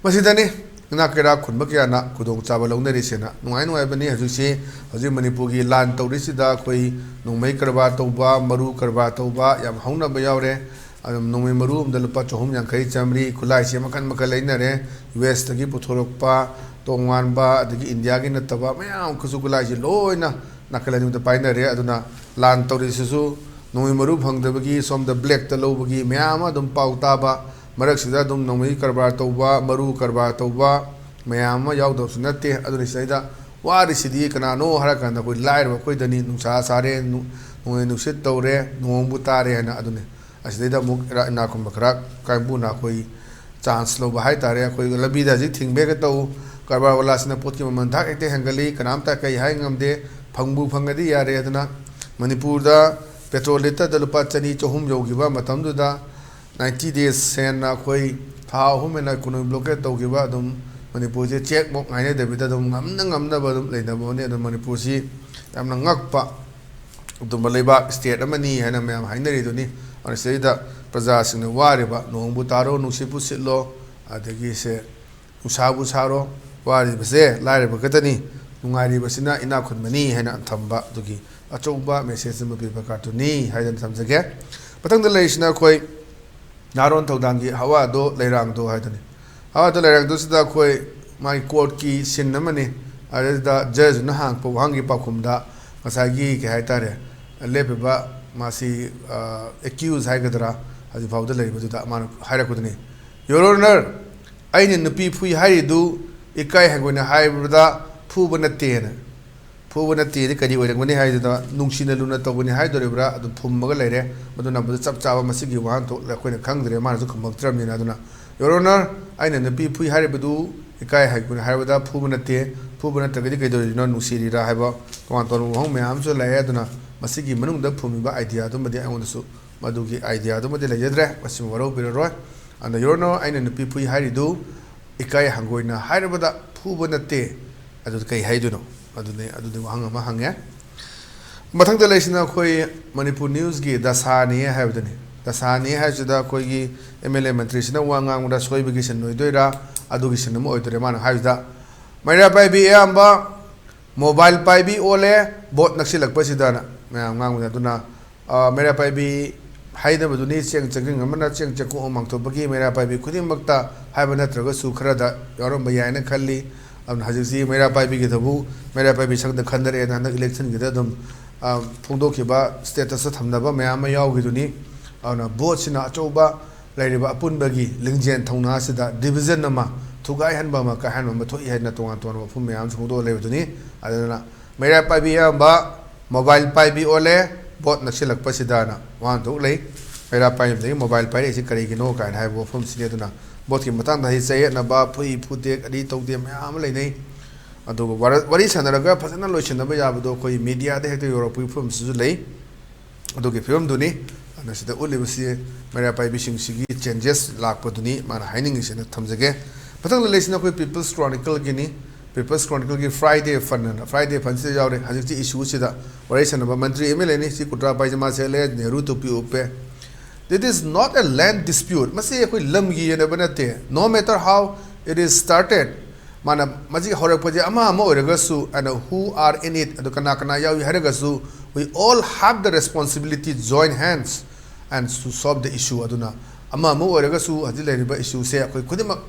ꯃꯁꯤꯗꯅꯤ ꯏꯅꯥꯛ ꯀꯩꯔꯥꯛ ꯈꯨꯟꯕ ꯀꯌꯥꯅ ꯈꯨꯗꯣꯡꯆꯥꯕ ꯂꯧꯅꯔꯤꯁꯦꯅ꯫ ꯅꯨꯡꯉꯥꯏ ꯅꯨꯡꯉꯥꯏꯕꯅꯤ꯫ ꯍꯧꯖꯤꯛꯁꯤ, ꯍꯧꯖꯤꯛ ꯃꯅꯤꯄꯨꯔꯒꯤ ꯂꯥꯟ ꯇꯧꯔꯤꯁꯤꯗ ꯑꯩꯈꯣꯏ ꯅꯣꯡꯃꯩ ꯀꯔꯕꯥꯔ ꯇꯧꯕ, ꯃꯔꯨ ꯀꯔꯕꯥꯔ ꯇꯧꯕ ꯌꯥꯝ ꯍꯧꯅꯕ ꯌꯥꯎꯔꯦ꯫ ꯑꯗꯨꯝ ꯅꯣꯡꯃꯩ ꯃꯔꯨ ꯑꯃꯗ ꯂꯨꯄꯥ ꯆꯍꯨꯝ ꯌꯥꯡꯈꯩ, ꯆꯥꯃꯔꯤ, ꯈꯨꯠꯂꯥꯏꯁꯦ ꯃꯈꯜ ꯃꯈꯜ ꯂꯩꯅꯔꯦ꯫ ꯌꯨ ꯑꯦꯁꯇꯒꯤ ꯄꯨꯊꯣꯔꯛꯄ, ꯇꯣꯉꯥꯟꯕ, ꯑꯗꯒꯤ ꯏꯟꯗꯤꯌꯥꯒꯤ ꯅꯠꯇꯕ ꯃꯌꯥꯝ ꯈꯨꯠꯁꯨ ꯈꯨꯠꯂꯥꯏꯁꯦ ꯂꯣꯏꯅ ꯅꯥꯀꯜ ꯑꯅꯤꯃꯛꯇ ꯄꯥꯏꯅꯔꯦ꯫ ꯑꯗꯨꯅ ꯂꯥꯟ ꯇꯧꯔꯤꯁꯤꯁꯨ ꯅꯣꯡꯃꯩ ꯃꯔꯨ ꯐꯪꯗꯕꯒꯤ ꯁꯣꯝꯗ ꯕ꯭ꯂꯦꯛꯇ ꯂꯧꯕꯒꯤ ꯃꯌꯥꯝ ꯑꯃ ꯑꯗꯨꯝ ꯄꯥꯎ ꯇꯥꯕ, ꯃꯔꯛꯁꯤꯗ ꯑꯗꯨꯝ ꯅꯣꯡꯃꯩ ꯀꯔꯕꯥꯔ ꯇꯧꯕ, ꯃꯔꯨ ꯀꯔꯕꯥꯔ ꯇꯧꯕ ꯃꯌꯥꯝ ꯑꯃ ꯌꯥꯎꯗꯕꯁꯨ ꯅꯠꯇꯦ꯫ ꯑꯗꯨꯅ ꯁꯤꯗꯩꯗ ꯋꯥꯔꯤꯁꯤꯗꯤ ꯀꯅꯥꯅꯣ ꯍꯥꯏꯔꯀꯥꯟꯗ ꯑꯩꯈꯣꯏ ꯂꯥꯏꯔꯕ ꯑꯩꯈꯣꯏꯗꯅꯤ꯫ ꯅꯨꯡꯁꯥ ꯁꯥꯔꯦ, ꯅꯨ-, ꯅꯣꯡꯂꯩ ꯅꯨꯡꯁꯤꯠ ꯇꯧꯔꯦ, ꯅꯣꯡꯕꯨ ꯇꯥꯔꯦ ꯍꯥꯏꯅ꯫ ꯑꯗꯨꯅꯤ ꯑꯁꯤꯗꯩꯗ ꯑꯃꯨꯛ ꯏꯔꯥ-, ꯏꯅꯥꯛ ꯈꯨꯟꯕ ꯈꯔ ꯀꯥꯡꯕꯨꯅ ꯑꯩꯈꯣꯏ ꯆꯥꯟꯁ ꯂꯧꯕ ꯍꯥꯏ ꯇꯥꯔꯦ꯫ ꯑꯩꯈꯣꯏ ꯂꯝꯕꯤꯗ ꯍꯧꯖꯤꯛ ꯊꯤꯡꯕ ꯍꯦꯛꯇ ꯇꯧ, ꯀꯔꯕꯥꯔ ꯋꯥꯂꯥꯁꯤꯅ ꯄꯣꯠꯀꯤ ꯃꯃꯜ ꯊꯥꯛ ꯍꯦꯛꯇ ꯍꯦꯟꯒꯠꯂꯤ, ꯀꯅꯥꯝꯇ ꯀꯩ ꯍꯥꯏ ꯉꯝꯗꯦ꯫ ꯐꯪꯕꯨ ꯐꯪꯉꯗꯤ ꯌꯥꯔꯦ꯫ ꯑꯗꯨꯅ ꯃꯅꯤꯄꯨꯔꯗ ꯄꯦꯇ꯭ꯔꯣꯜ ꯂꯤꯇꯔꯗ ꯂꯨꯄꯥ ꯆꯅꯤ ꯆꯍꯨꯝ ꯌꯧꯈꯤꯕ ꯃꯇꯝꯗꯨꯗ ꯅꯥꯏꯟꯇꯤ ꯗꯦꯖ ꯍꯦꯟꯅ ꯑꯩꯈꯣꯏ ꯊꯥ ꯑꯍꯨꯝ ꯍꯦꯟꯅ ꯏꯀꯣꯅꯣꯃꯤꯛ ꯕ꯭ꯂꯣꯀꯦꯠ ꯇꯧꯈꯤꯕ, ꯑꯗꯨꯝ ꯃꯅꯤꯄꯨꯔꯁꯦ ꯆꯦꯛꯃꯛ ꯉꯥꯏꯅꯗꯕꯤꯗ ꯑꯗꯨꯝ ꯉꯝꯅ ꯉꯝꯅꯕ ꯑꯗꯨꯝ ꯂꯩꯅꯕ ꯍꯣꯠꯅꯩ꯫ ꯑꯗꯨꯝ ꯃꯅꯤꯄꯨꯔꯁꯤ ꯌꯥꯝꯅ ꯉꯛꯄ ꯑꯗꯨꯝꯕ ꯂꯩꯕꯥꯛ, ꯁ꯭ꯇꯦꯠ ꯑꯃꯅꯤ ꯍꯥꯏꯅ ꯃꯌꯥꯝ ꯍꯥꯏꯅꯔꯤꯗꯨꯅꯤ꯫ ꯑꯗꯨꯅ ꯁꯤꯗꯩꯗ ꯄ꯭ꯔꯖꯥꯁꯤꯡꯅ ꯋꯥꯔꯤꯕ, ꯅꯣꯡꯕꯨ ꯇꯥꯔꯣ, ꯅꯨꯡꯁꯤꯠꯄꯨ ꯁꯤꯠꯂꯣ, ꯑꯗꯒꯤ ꯁꯦ ꯅꯨꯡꯁꯥꯕꯨ ꯁꯥꯔꯣ, ꯋꯥꯔꯤꯕꯁꯦ ꯂꯥꯏꯔꯕ ꯈꯛꯇꯅꯤ, ꯅꯨꯡꯉꯥꯏꯔꯤꯕꯁꯤꯅ ꯏꯅꯥꯛ ꯈꯨꯟꯕꯅꯤ ꯍꯥꯏꯅ ꯊꯝꯕ ꯑꯗꯨꯒꯤ ꯑꯆꯧꯕ ꯃꯦꯁꯦꯖ ꯑꯃ ꯄꯤꯕ ꯀꯥꯔꯇꯨꯟꯅꯤ ꯍꯥꯏꯗꯅ ꯊꯝꯖꯒꯦ꯫ ꯃꯊꯪꯗ ꯂꯩꯔꯤꯁꯤꯅ ꯑꯩꯈꯣꯏ ꯅꯍꯥꯔꯣꯟ ꯊꯧꯗꯥꯡꯒꯤ ꯍꯋꯥꯗꯣ ꯂꯩꯔꯥꯡꯗꯣ ꯍꯥꯏꯗꯨꯅꯤ꯫ ꯍꯋꯥꯗꯣ ꯂꯩꯔꯥꯡꯗꯣꯁꯤꯗ ꯑꯩꯈꯣꯏ ꯃꯥꯒꯤ ꯀꯣꯔꯠꯀꯤ ꯁꯤꯟ ꯑꯃꯅꯤ꯫ ꯑꯗꯨꯗ ꯖꯖꯅ ꯍꯪꯉꯛꯄ ꯋꯥꯍꯪꯒꯤ ꯄꯥꯎꯈꯨꯝꯗ ꯉꯁꯥꯏꯒꯤ ꯀꯩ ꯍꯥꯏꯇꯥꯔꯦ, ꯂꯦꯞꯄꯤꯕ ꯃꯥꯁꯤ ꯑꯦꯀ꯭ꯌꯨꯁ ꯍꯥꯏꯒꯗ꯭ꯔꯥ, ꯍꯧꯖꯤꯛ ꯐꯥꯎꯗ ꯂꯩꯔꯤꯕꯗꯨꯗ ꯃꯥꯅ ꯍꯥꯏꯔꯛꯄꯗꯨꯅꯤ, "Your Honor, ꯑꯩꯅ ꯅꯨꯄꯤ ꯐꯨꯏ ꯍꯥꯏꯔꯤꯗꯨ ꯏꯀꯥꯏ ꯍꯪꯒꯣꯏꯅ ꯍꯥꯏꯕꯗ ꯐꯨꯕ ꯅꯠꯇꯦꯅ꯫ ꯐꯨꯕ ꯅꯠꯇꯦꯗꯤ ꯀꯔꯤ ꯑꯣꯏꯔꯝꯒꯅꯤ ꯍꯥꯏꯗꯨꯗ ꯅꯨꯡꯁꯤꯅ ꯂꯨꯅ ꯇꯧꯕꯅꯤ ꯍꯥꯏꯗꯣꯔꯤꯕ꯭ꯔꯥ?" ꯑꯗꯨꯝ ꯐꯨꯝꯃꯒ ꯂꯩꯔꯦ꯫ ꯃꯗꯨꯅ ꯃꯗꯨ ꯆꯞ ꯆꯥꯕ ꯃꯁꯤꯒꯤ ꯋꯥꯍꯟꯊꯣꯛ ꯑꯩꯈꯣꯏꯅ ꯈꯪꯗ꯭ꯔꯦ, ꯃꯥꯅꯁꯨ ꯈꯨꯝꯃꯛꯇ꯭ꯔꯕꯅꯤꯅ꯫ ꯑꯗꯨꯅ, "Your Honor, ꯑꯩꯅ ꯅꯨꯄꯤ ꯐꯨꯏ ꯍꯥꯏꯔꯤꯕꯗꯨ ꯏꯀꯥꯏ ꯍꯪꯒꯣꯏꯅ ꯍꯥꯏꯔꯕꯗ ꯐꯨꯕ ꯅꯠꯇꯦ, ꯐꯨꯕ ꯅꯠꯇ꯭ꯔꯒꯗꯤ ꯀꯩꯗꯧꯔꯤꯅꯣ, ꯅꯨꯡꯁꯤꯔꯤꯔꯥ?" ꯍꯥꯏꯕ ꯇꯣꯉꯥꯟ ꯇꯣꯉꯥꯟꯕ ꯋꯥꯍꯪ ꯃꯌꯥꯝ ꯑꯃꯁꯨ ꯂꯥꯛꯑꯦ꯫ ꯑꯗꯨꯅ ꯃꯁꯤꯒꯤ ꯃꯅꯨꯡꯗ ꯐꯨꯝꯃꯤꯕ ꯑꯥꯏꯗꯤꯌꯥꯗꯨꯃꯗꯤ ꯑꯩꯉꯣꯟꯗꯁꯨ ꯃꯗꯨꯒꯤ ꯑꯥꯏꯗꯤꯌꯥꯗꯨꯃꯗꯤ ꯂꯩꯖꯗ꯭ꯔꯦ꯫ ꯃꯁꯤꯃ ꯋꯥꯔꯧꯕꯤꯔꯔꯣꯏ꯫ ꯑꯗꯨꯅ, "Your Honor, ꯑꯩꯅ ꯅꯨꯄꯤ ꯐꯨꯏ ꯍꯥꯏꯔꯤꯗꯨ ꯏꯀꯥꯏ ꯍꯪꯒꯣꯏꯅ ꯍꯥꯏꯔꯕꯗ ꯐꯨꯕ ꯅꯠꯇꯦ꯫ ꯑꯗꯨ ꯀꯩ ꯍꯥꯏꯗꯣꯏꯅꯣ?" ꯑꯗꯨꯅꯤ, ꯑꯗꯨꯗꯤ ꯋꯥꯍꯪ ꯑꯃ ꯍꯪꯉꯦ꯫ ꯃꯊꯪꯗ ꯂꯩꯁꯤꯅ ꯑꯩꯈꯣꯏ ꯃꯅꯤꯄꯨꯔ ꯅ꯭ꯌꯨꯁꯀꯤ ꯗꯁꯥꯅꯤ ꯍꯥꯏꯕꯗꯨꯅꯤ꯫ ꯗꯁꯥꯅꯤ ꯍꯥꯏꯕꯁꯤꯗ ꯑꯩꯈꯣꯏꯒꯤ ꯑꯦꯝ ꯑꯦꯜ ꯑꯦ ꯃꯟꯇ꯭ꯔꯤꯁꯤꯅ ꯋꯥ ꯉꯥꯡꯕꯗ ꯁꯣꯏꯕꯒꯤ ꯁꯤꯟ ꯑꯣꯏꯗꯣꯏꯔꯥ, ꯑꯗꯨꯒꯤ ꯁꯤꯟ ꯑꯃ ꯑꯣꯏꯗꯣꯏꯔꯥ? ꯃꯥꯅ ꯍꯥꯏꯕꯁꯤꯗ, "ꯃꯩꯔꯥ ꯄꯥꯏꯕꯤ ꯑꯌꯥꯝꯕ ꯃꯣꯕꯥꯏꯜ ꯄꯥꯏꯕꯤ ꯑꯣꯜꯂꯦ, ꯚꯣꯠ ꯅꯛꯁꯤꯜꯂꯛꯄꯁꯤꯗꯅ" ꯃꯌꯥꯝ ꯉꯥꯡꯕꯗ꯫ ꯑꯗꯨꯅ, ꯑ, ꯃꯩꯔꯥ ꯄꯥꯏꯕꯤ ꯍꯥꯏꯅꯕꯗꯨꯅꯤ, ꯆꯦꯡ ꯆꯦꯡꯁꯤꯡ ꯑꯃꯅ ꯆꯦꯡ ꯆꯦꯡꯀꯣꯛ ꯑꯃ ꯃꯥꯡꯊꯣꯛꯄꯒꯤ ꯃꯩꯔꯥ ꯄꯥꯏꯕꯤ ꯈꯨꯗꯤꯡꯃꯛꯇ ꯍꯥꯏꯕ ꯅꯠꯇ꯭ꯔꯒꯁꯨ ꯈꯔꯗ ꯌꯥꯎꯔꯝꯕ ꯌꯥꯏꯅ ꯈꯜꯂꯤ꯫ ꯑꯗꯨꯅ ꯍꯧꯖꯤꯛꯁꯤ ꯃꯩꯔꯥ ꯄꯥꯏꯕꯤꯒꯤꯗꯕꯨ ꯃꯩꯔꯥ ꯄꯥꯏꯕꯤ ꯁꯪꯗ ꯈꯟꯅꯔꯛꯑꯦꯅ ꯍꯟꯗꯛ ꯏꯂꯦꯛꯁꯟꯒꯤꯗ ꯑꯗꯨꯝ, ꯑ, ꯐꯣꯡꯗꯣꯛꯈꯤꯕ ꯁ꯭ꯇꯦꯇꯁꯇ ꯊꯝꯅꯕ ꯃꯌꯥꯝ ꯑꯃ ꯌꯥꯎꯈꯤꯗꯨꯅꯤ꯫ ꯑꯗꯨꯅ ꯚꯣꯠꯁꯤꯅ ꯑꯆꯧꯕ ꯂꯩꯔꯤꯕ ꯑꯄꯨꯟꯕꯒꯤ ꯂꯤꯡꯖꯦꯜ ꯊꯧꯅꯥꯁꯤꯗ ꯗꯤꯕꯤꯖꯟ ꯑꯃ, ꯊꯨꯒꯥꯏꯍꯟꯕ ꯑꯃ, ꯀꯥꯏꯍꯟꯕ ꯑꯃ ꯊꯣꯛꯏ ꯍꯥꯏꯗꯅ ꯇꯣꯉꯥꯟ ꯇꯣꯉꯥꯟꯕ ꯋꯥꯐꯝ ꯃꯌꯥꯝ ꯑꯃꯁꯨ ꯐꯣꯡꯗꯣꯛꯑ ꯂꯩꯕꯗꯨꯅꯤ꯫ ꯑꯗꯨꯅ ꯃꯩꯔꯥ ꯄꯥꯏꯕꯤ ꯑꯌꯥꯝꯕ ꯃꯣꯕꯥꯏꯜ ꯄꯥꯏꯕꯤ ꯑꯣꯜꯂꯦ, ꯚꯣꯠ ꯅꯛꯁꯤꯜꯂꯛꯄꯁꯤꯗꯅ ꯋꯥꯍꯟꯊꯣꯛ ꯂꯩ꯫ ꯃꯩꯔꯥ ꯄꯥꯏꯕꯗꯒꯤ ꯃꯣꯕꯥꯏꯜ ꯄꯥꯏꯔꯛꯏꯁꯤ ꯀꯔꯤꯒꯤꯅꯣ ꯀꯥꯏꯅ ꯍꯥꯏꯕ ꯋꯥꯐꯝꯁꯤꯅꯤ꯫ ꯑꯗꯨꯅ ꯚꯣꯠꯀꯤ ꯃꯇꯥꯡꯗ ꯍꯥꯏꯗꯤ ꯆꯌꯦꯠꯅꯕ, ꯐꯨꯏ ꯐꯨꯗꯦꯛ, ꯑꯗꯤ ꯇꯧꯗꯦ ꯃꯌꯥꯝ ꯑꯃ ꯂꯩꯅꯩ꯫ ꯑꯗꯨꯒ ꯋꯥꯔ-, ꯋꯥꯔꯤ ꯁꯥꯟꯅꯔꯒ ꯐꯖꯅ ꯂꯣꯏꯁꯤꯟꯅꯕ ꯌꯥꯕꯗꯣ ꯑꯩꯈꯣꯏ ꯃꯤꯗꯤꯌꯥꯗ ꯍꯦꯛꯇ ꯌꯧꯔꯛꯄꯒꯤ ꯐꯤꯕꯝꯁꯤꯁꯨ ꯂꯩ꯫ ꯑꯗꯨꯒꯤ ꯐꯤꯕꯝꯗꯨꯅꯤ꯫ ꯑꯗꯨꯅ ꯁꯤꯗ ꯎꯠꯂꯤꯕꯁꯤ ꯃꯩꯔꯥ ꯄꯥꯏꯕꯤꯁꯤꯡꯁꯤꯒꯤ changes ꯂꯥꯛꯄꯗꯨꯅꯤ ꯃꯥꯅ ꯍꯥꯏꯅꯤꯡꯉꯤꯁꯤꯅ ꯊꯝꯖꯒꯦ꯫ ꯃꯊꯪꯗ ꯂꯩꯁꯤꯅ ꯑꯩꯈꯣꯏ People's Chronicleꯒꯤꯅꯤ꯫ People's Chronicleꯒꯤ Friday Fund ꯑꯅ, Friday Fundꯁꯤꯗ ꯌꯥꯎꯔꯦ꯫ ꯍꯧꯖꯤꯛꯇꯤ issueꯁꯤꯗ ꯋꯥꯔꯤ ꯁꯥꯟꯅꯕ ꯃꯟꯇ꯭ꯔꯤ MLAꯅꯤ꯫ ꯁꯤ ꯀꯨꯔꯇꯥ ꯄꯥꯏꯖꯃꯥ ꯁꯦꯠꯂꯦ, Nehru ꯇꯣꯄꯤ ꯎꯞꯄꯦ꯫ It is not a land dispute. ꯃꯁꯤ ꯑꯩꯈꯣꯏ ꯂꯝꯒꯤ ꯌꯦꯟꯅꯕ ꯅꯠꯇꯦ꯫ No matter how it is started, ꯃꯥꯅ ꯃꯁꯤ ꯍꯧꯔꯛꯄꯁꯦ ꯑꯃ ꯑꯃ ꯑꯣꯏꯔꯒꯁꯨ, and who are in it, ꯑꯗꯨ ꯀꯅꯥ ꯀꯅꯥ ꯌꯥꯎꯏ ꯍꯥꯏꯔꯒꯁꯨ, we all have the responsibility, join hands and to solve the issue. ꯑꯗꯨꯅ ꯑꯃ ꯑꯃ ꯑꯣꯏꯔꯒꯁꯨ ꯍꯧꯖꯤꯛ ꯂꯩꯔꯤꯕ issueꯁꯦ ꯑꯩꯈꯣꯏ ꯈꯨꯗꯤꯡꯃꯛ